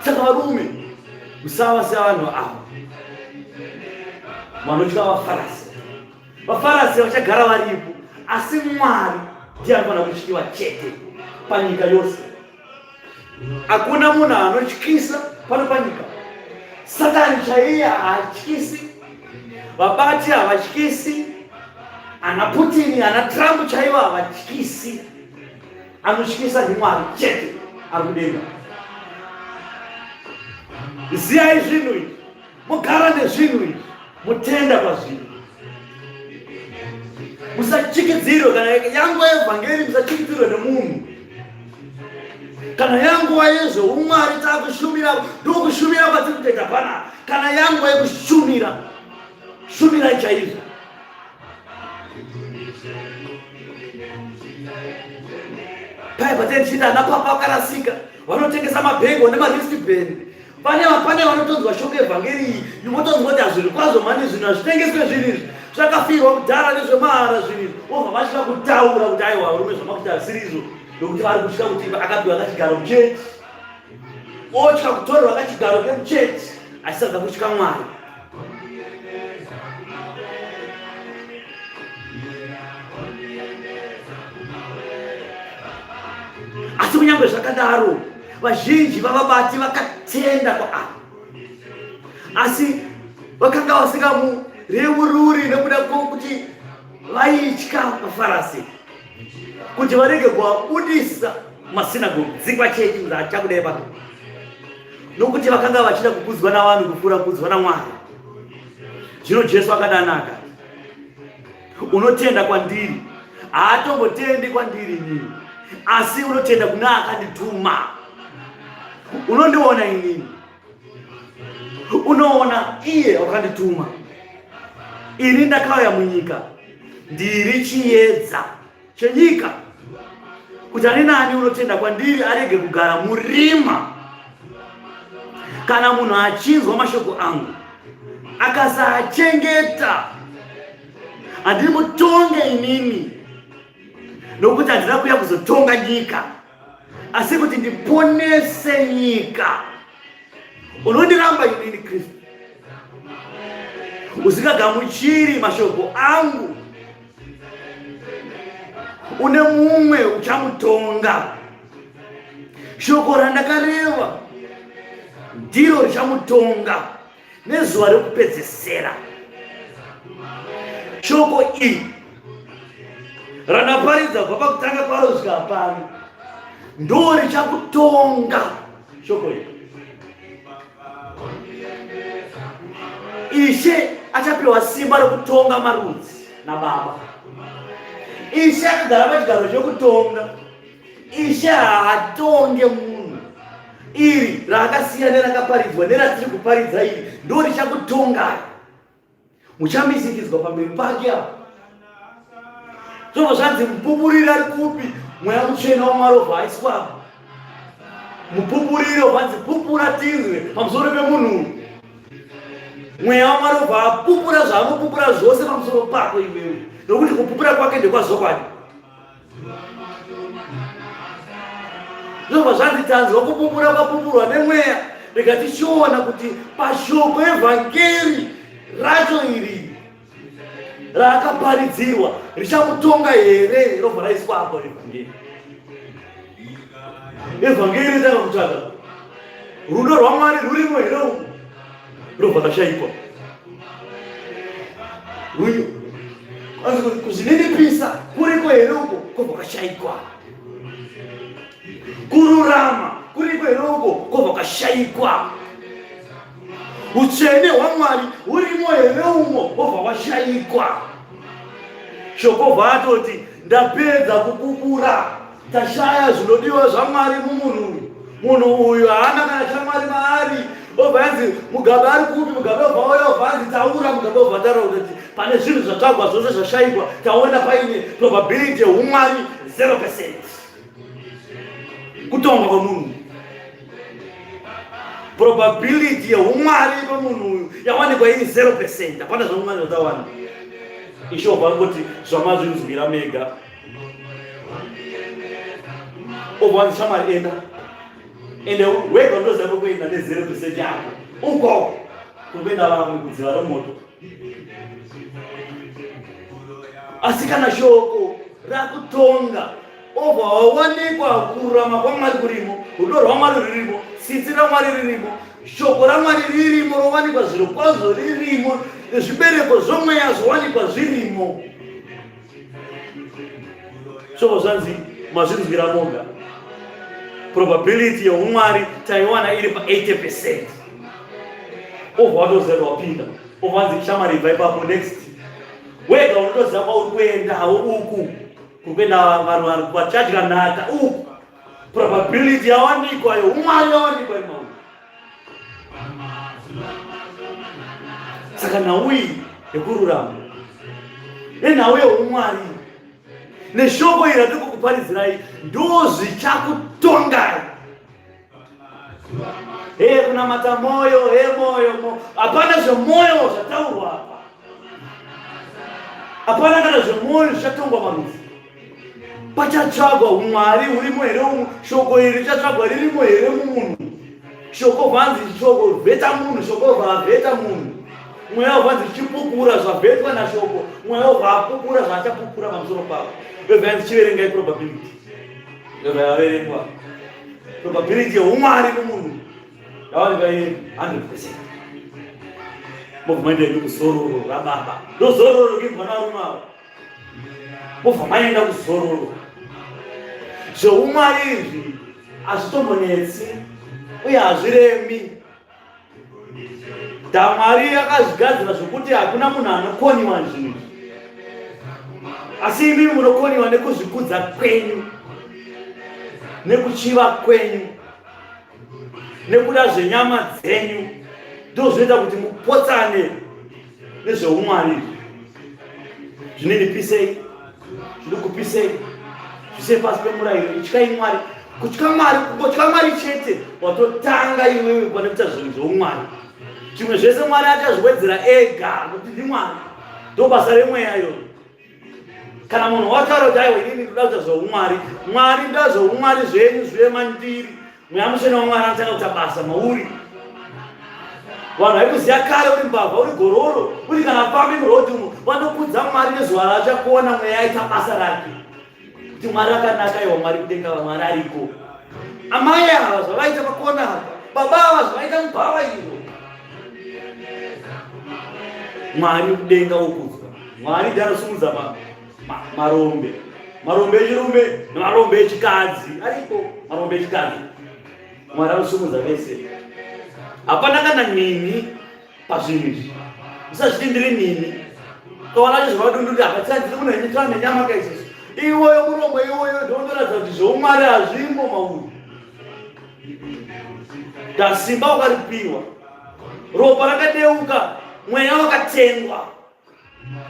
Saka varume, musava sevanhu ava vanotya vaFarasi. VaFarasi vachagara varipo, asi Mwari ndiye anofanira kutyiwa chete panyika yose. Hakuna munhu anotyisa pano panyika. Satani chaiye haatyisi, vabati havatyisi, ana Putin ana Trump chaivo havatyisi. Anotyisa ndiMwari chete ari kudenga. Ziyai zvinhu izvi, mugara nezvinhu izvi, mutenda pazvinhu. Musachikidzirwe kana yanguva yevhangeri, musachikidzirwe nemunhu. Kana yanguva yezveumwari takushumira, ndokushumira kwatiri kutoita panapa. Kana yanguva yekushumira, shumirai chaizvo. Paya patee tichiti ana papa vakarasika, vanotengesa mabhengo nemawristband. Pane pane vanotonzwa shoko evhangeri iyi, votonzwa kuti hazviri kwazvo mhani, zvinhu hazvitengeswe zvinhu izvi, zvakafirwa kudhara nezvemahara zvinhu izvi. Vobva vatya kutaura kuti aiwa varume zvamakuita hazvisiri izvo, nokuti vari kutya kuti akapiwa kachigaro muchechi, otya kutorerwa kachigaro kemuchechi achitadza kutya Mwari. Asi kunyange zvakadaro, vazhinji vavabati vakatenda kwaari, asi vakanga vasingamureururi nekuda kwokuti vaitya vaFarasi, kuti varege kuvabudisa mumasinagogi. Dzingwa chechi kuti achakudai pano, nokuti vakanga vachida kukudzwa navanhu kupfuura kukudzwa naMwari. Zvino Jesu akadana akati, unotenda kwandiri haatombotendi kwandiri inini, asi unotenda kuna akandituma. Unondiona inini, unoona iye wakandituma. Ini ndakauya munyika, ndiri chiedza chenyika, kuti ani naani unotenda kwandiri arege kugara murima. Kana munhu achinzwa mashoko angu akasaachengeta, handiri mutonge inini, nokuti handina kuuya kuzotonga nyika, asi kuti ndiponese nyika. Unondiramba inini Kristu, usingagamuchiri mashoko angu, une mumwe uchamutonga. Shoko randakareva ndiro richamutonga nezuva rekupedzesera. Shoko iri Randaparidza kubva pakutanga kwaro kusvika pano ndo richakutonga shoko iri. Ishe achapiwa simba rokutonga marudzi nababa. Ishe akagara pachigaro chokutonga. Ishe haatonge munhu. Iri raakasiya nerakaparidzwa neratiri kuparidza iri ndo richakutongai. Muchamisikidzwa pamberi pake apo. Zvobva zvanzi mupupuriri ari kupi? Mweya mutsvene waMwari obva aiswa apo. Mupupuriri obva anzi pupura tinzwe pamusoro pemunhu uyu. Mweya waMwari obva apupura zvaanopupura zvose pamusoro pako iwewe, nokuti kupupura kwake ndekwazvokwadi. Zvobva zvanzi tanzwa kupupura kwapupurwa nemweya, rega tichiona kuti pashoko evhangeri racho iri raakaparidzirwa richamutonga here, robva raiswa apo evhangeri. Evhangeri ritanga kutsvaga rudo rwaMwari rurimo here umu, robva rashaikwa. Kuzvininipisa kuriko here uko, kobva kwashaikwa. Kururama kuriko here uko, kobva kwashaikwa. Utsvene hwaMwari hurimo here umo, wobva washaikwa. Shoko bva atoti ndapedza kupupura, tashaya zvinodiwa zvaMwari mumunhu uyu. Munhu uyu haana kana chaMwari maari. Obva yanzi Mugabe ari kupi? Mugabe obva auya, obva anzi taura. Mugabe obva ataura kuti pane zvinhu zvatsvagwa zvose zvashaikwa, taona paine probability yeumwari 0%. Kutongwa kwemunhu, probability yeumwari pamunhu uyu yawanikwa iri 0%. Hapana zveumwari zvatawana. Ishe obva angoti zvamazvinzwira mega. Obva wanzi shamwari enda, ende wega unoziva kwekuenda ne 0% yako uko kunoenda vamwe kudziva romoto. Asi kana shoko rakutonga, obva wawanikwa kururama kwaMwari kurimo, rudo rwaMwari rurimo, tsitsi raMwari ririmo, shoko raMwari ririmo, rowanikwa zviro kwazvo ririmo, nezvibereko zvomweya zvowanikwa zvirimo. Shoko zvanzi mazvinzwira moga, probability yeumwari taiwana iri pa 80%. Obva watoziva wapinda, obva wanzi shamwari ibva ipapo, next. Wega unotoziva kwauri kuendawo uku kuri kuenda vanhu vachadya nhaka uku, probability yawanikwa yeumwari yawanikwa imauri. Saka nhau iyi yekururama nenhau yeumwari neshoko iri ratiri kukuparidzirai ndo zvichakutongai. He kunamata moyo, he moyo, mo. Hapana zvemwoyo zvataurwa apa. Hapana kana zvemwoyo zvichatongwa marudzi. Pachatsvagwa umwari hurimo here umu? Shoko iri richatsvagwa ririmo here mumunhu? Shoko vanzi shoko vheta munhu, shoko vavheta munhu. Mweya vanzi chipupura zvavhetwa nashoko, mweya vapupura zvaachapupura pamusoro pavo. Vanzi chiverengai probability. Yaverengwa probability yeumwari mumunhu yawanikwa iri 100%. Mobva maenda henyu kuzororo rababa, ndozororo rekuimbwa navarume ava. Mobva maenda kuzororo. Zveumwari izvi hazvitombonetsi uye hazviremi. DaMwari akazvigadzira zvokuti hakuna munhu anokoniwa zvinhu izvi, asi imi munokoniwa nekuzvikudza kwenyu, nekuchiva kwenyu, nekuda zvenyama dzenyu, ndozvinoita kuti mupotsane nezveumwari izvi. Zvininipisei, zvinokupisei, zvisei pasi pemurayiro. Ityai Mwari. Kutya Mwari, kungotya Mwari chete, watotanga iwewe pane kuita zvinhu zveumwari. Zvimwe zvese Mwari achazviwedzera ega, nokuti ndiMwari. Ndobasa remweya iroro. Kana munhu wataura kuti aiwa inini ndoda kuita zveumwari, Mwari ndoda zveumwari zvenyu zvive mandiri. Mweya Mutsvene waMwari anotanga kuita basa mauri. Vanhu vaikuziva kare uri mbavha, uri gororo, uri kana pambi murodhi umo, vanokudza Mwari nezuva raachakuona mweya aita basa rake. Kuti Mwari akanaka, iwa Mwari kudenga, Mwari ariko. Amai ava zvavaita pakona apa, baba ava zvavaita mubhawa iro. Mwari kudenga wokudzwa. Mwari ndiye anosimudza marombe. Marombe echirume nemarombe echikadzi ariko. Marombe echikadzi Mwari anosimudza vese. Hapana kana nini pazvinhu izvi. Usazviti ndiri nini. Ukaona chizvavadunduri apa tiri kunoenyetora nenyama ka isusu. Iwoyo muromo iwoyo ndondoratidza kuti zvoumwari hazvimo mauri. Ndasimba ukaripiwa. Ropa rakadeuka, mweya wakatengwa.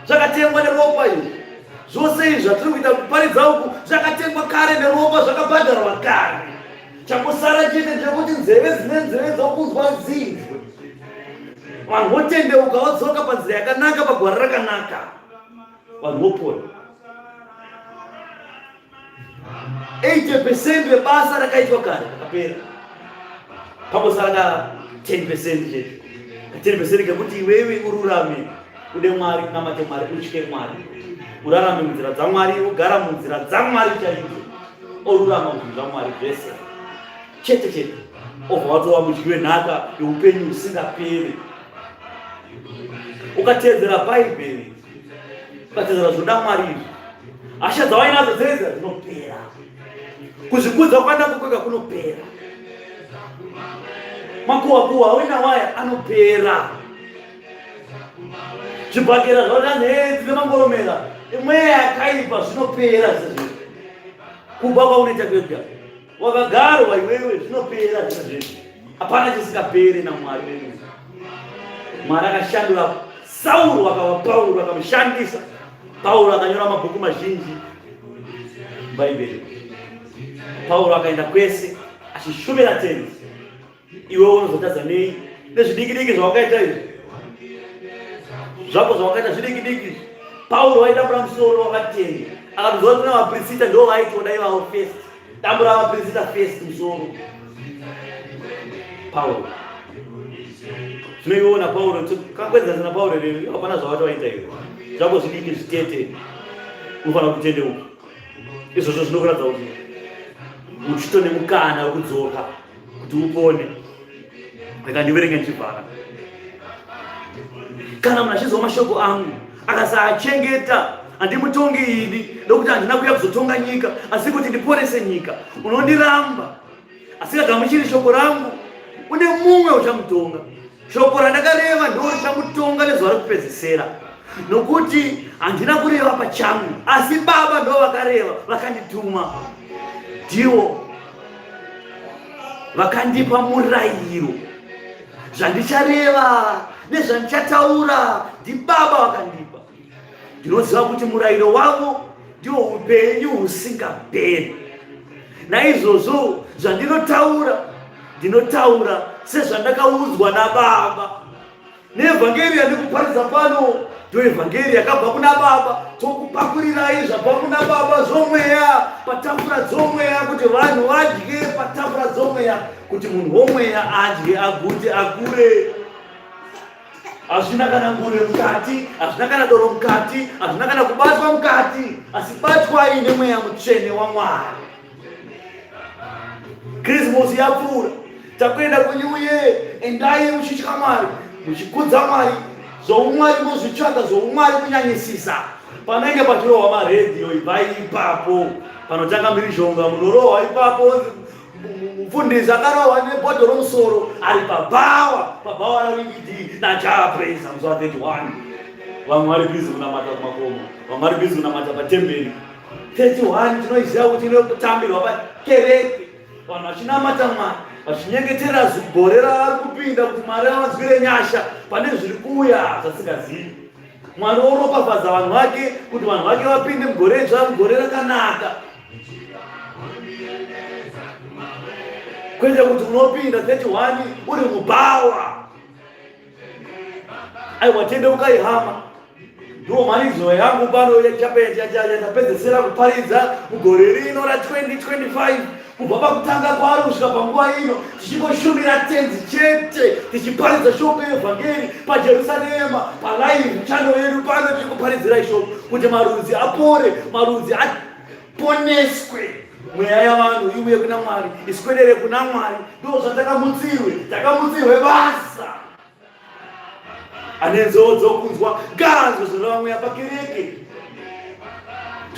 Zvakatengwa neropa izvi. Zvose izvi zvatiri kuita kuparidza uku zvakatengwa kare neropa, zvakabhadharwa kare. Changosara chete ndechekuti nzeve dzine nzeve dzokunzwa dzinzwe. Vanhu votendeuka vodzoka panzira yakanaka, pagwara rakanaka, vanhu vopona. 80 percent rebasa rakaitwa kare rakapera, pangosara ka 10 percent chete. Ka 10 percent kekuti iwewe ururame, ude Mwari, unamate Mwari, utye Mwari, urarame munzira dzaMwari, ugara munzira dzaMwari chaidzo, orurama muzvinhu zvaMwari zvese chete chete, obva watova mudyi wenhaka yeupenyu husingaperi. Ukateedzera Bhaibheri, ukateedzera zvoda Mwari izvi, hasha dzawainadzo dzese dzinopera, kuzvikudza kwanako kwega kunopera, makuwa kuwa awinawo aya anopera, zvibhakera zvatanhedzi nemangoromera imweya yakaipa zvinopera zvese zvese. Kubva kwaunoita kwega wakagarwa iwewe zvinopera zvese zvese, hapana chisingapere naMwari wedu. Mwari akashandura Sauro akava Pauro, akamushandisa. Pauro akanyora mabhuku mazhinji Bhaibheri. Pauro akaenda kwese achishumira tenzi. Iwe unozotadza nei nezvidiki diki zvawakaita izvi? Zvako zvawakaita zvidiki diki izvi. Pauro waidambura musoro wakatenda, akatoziva kuti vaprista ndo vaitoda ivavo first. Dambura vaprista first musoro. Pauro zvino iwe na Pauro kakwedzana na Pauro here? Hapana zvawatowaita iwe, zvako zvidiki zvitete, unofanira kutendeuka. Izvozvo zvinokuratidza kuti uchito nemukana wekudzoka kuti upone. Rega ndiverenge ndichivhara. Kana munhu achizwa mashoko angu akasaachengeta, handimutongi ini, nokuti handina kuuya kuzotonga nyika, asi kuti ndiporese nyika. Unondiramba asingagamuchiri shoko rangu, une mumwe uchamutonga. Shoko randakareva ndo richamutonga nezuva rekupedzisira, nokuti handina kureva pachangu, asi Baba ndo vakareva, vakandituma. Ndivo vakandipa murayiro, zvandichareva nezvandichataura ndiBaba vakandipa. Ndinoziva kuti murayiro wavo ndiwo upenyu husingaperi. Naizvozvo zvandinotaura, ndinotaura sezvandakaudzwa naBaba. Neevhangeri yandikuparidza pano ndo evhangeri yakabva kuna Baba. Tokupakurirai zvabva kuna Baba zvomweya patafura dzomweya, kuti vanhu vadye patafura dzomweya, kuti munhu womweya adye, agute, akure. Hazvina kana ngure mukati, hazvina kana doro mukati, hazvina kana kubatwa mukati, asi batwai nemweya mutsvene waMwari. Krismusi yapfuura, takuenda kuNew Year. Endai muchitya Mwari, muchikudza Mwari, zvoumwari mozvitsvaga, zvoumwari kunyanyisisa. Panenge pachirohwa maredhiyo, ibvai ipapo. Panotanga mhirizhonga, munorohwa ipapo. Mufundisi akarohwa nebhodho romusoro ari pabhawa, pabhawa raWinky naJah Prayzah musi wa 31. Vamwe vari bhizi kunamata kumakomo, vamwe vari bhizi kunamata patemberi. 31 tinoiziva kuti inotambirwa pakereke, vanhu vachinamata Mwari, vachinyengetera gore ravari kupinda kuti Mwari avanzwire nyasha pane zviri kuuya zvasingazivi. Mwari oropafadza vanhu vake kuti vanhu vake vapinde mugore idzva, mugore rakanaka. Kwete kuti unopinda 31 uri mubhawa. Aiwa, tendeukai hama. Ndiwo mharidzo yangu pano yachapedzesera kuparidza mugore rino ra 2025, kubva pakutanga kwaro kusvika panguva ino, tichingoshumira tenzi chete, tichiparidza shoko yevhangeri paJerusarema, palive channel yedu pano. Tiri kuparidzira ishoko kuti marudzi apore, marudzi aponeswe, mweya yavanhu iuye kuna Mwari, iswedere kuna Mwari. Ndo zvatakamutsirwe, takamutsirwe basa. Ane nzoo dzokunzwa ngaanzwe zvinoreva mweya pakereke.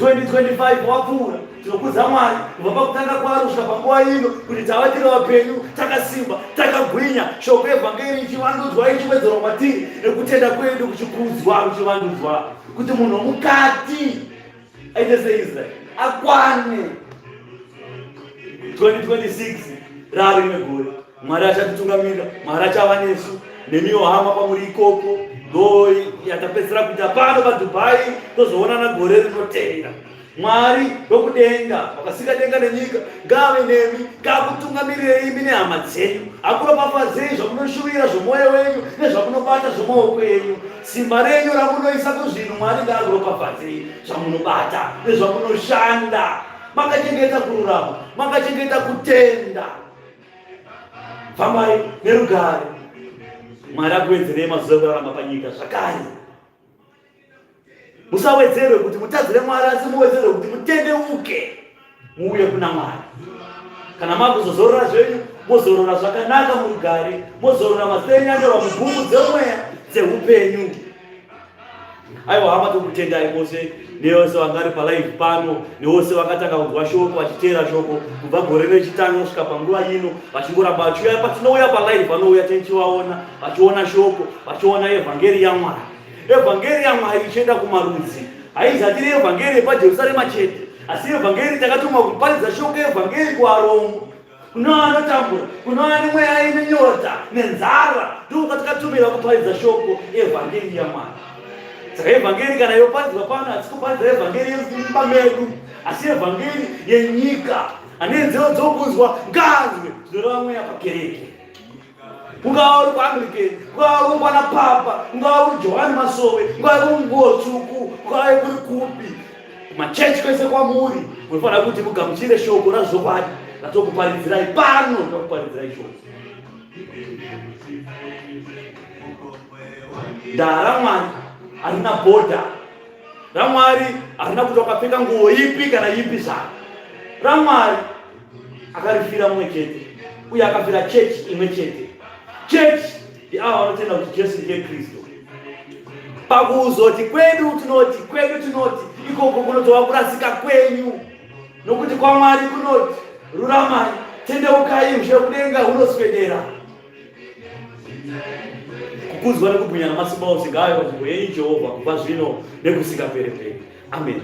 2025 wapfuura, tinokudza Mwari kubva pakutanga kwaro kusvika panguva ino kuti tava tiri vapenyu, takasimba, takagwinya, shoko yevhangeri ichivandudzwa, ichiwedzerwa matiri, nekutenda kwedu kuchikudzwa, kuchivandudzwa, kuti munhu womukati aite seIsraeri, akwane. 2026 rarimwe gore, Mwari achatitungamirira, Mwari achava nesu, nemiwo hama pamuri ikoko. Ndo yatapedzisira kuita pano paDubai, tozoonana gore rinotevera. Mwari wekudenga wakasika denga nenyika ngaave nemi, ngaakutungamirirei imi nehama dzenyu, akuropafadzei zvamunoshuvira zvomwoyo wenyu nezvamunobata zvomaoko enyu. Simba renyu ramunoisa kuzvinhu, Mwari ngaakuropafadzei zvamunobata nezvamunoshanda. Makachengeta kururama, makachengeta kutenda. Fambai nerugare. Mwari akuwedzerei mazuva ekurarama panyika zvakare. Musawedzerwe kuti mutadzire Mwari, asi muwedzerwe kuti mutendeuke muuye kuna Mwari. Kana makuzozorora zvenyu, mozorora zvakanaka murugare, mozorora mazita enyu anyorwa mubhuku dzemweya dzeupenyu. Aiwa hama, tokutendai mose nevose vanga vari palive pano, nevose vakatanga kunzwa shoko, vachiteera shoko kubva gore rechitanga kusvika panguva ino, vachingoramba vachiuya. Patinouya palive vanouya tichivaona, vachiona shoko, vachiona evhangeri yaMwari. Evhangeri yaMwari ichienda kumarudzi, haizati iri evhangeri yepaJerusarema chete, asi evhangeri takatumwa kuparidza shoko evhangeri kuvarombo, kune vanotambura, kune vane mweya ine nyota nenzara. Ndiko kwatakatumira kuparidza shoko evhangeri yaMwari. Saka evhangeri kana yoparidzwa pano, hatisi kuparidza evhangeri yemumba medu, asi evhangeri yenyika. Ane nzeve dzokunzwa ngaanzwe zvinoreva mweya pakereke. Ungava uri kuAnglican, ungava uri kwana Papa, ungava uri Johani Masowe, ungava uri kunguo tsvuku, ungava kuri kupi, kumachechi kwese kwamuri, munofanira kuti mugamuchire shoko razvokwadi ratokuparidzirai pano. Takuparidzirai shoko ndaa raMwari harina bhodha, raMwari harina kuti wakapfeka nguo ipi kana ipi zvayo. RaMwari akarifira mumwe chete, uye akafira chechi imwe chete. Chechi ndiavo vanotenda kuti Jesu ndiye Kristu. Pakuzoti kwedu tinoti, kwedu tinoti ikoko kunotova kurasika kwenyu, nokuti kwaMwari kunoti ruramai, tendeukai, ushe kudenga hunoswedera. Kukudzwa nekubwinya namasimba ose ngaave panzvimbo yenyu Jehovha, kubva zvino nekusingapereperi. Amen.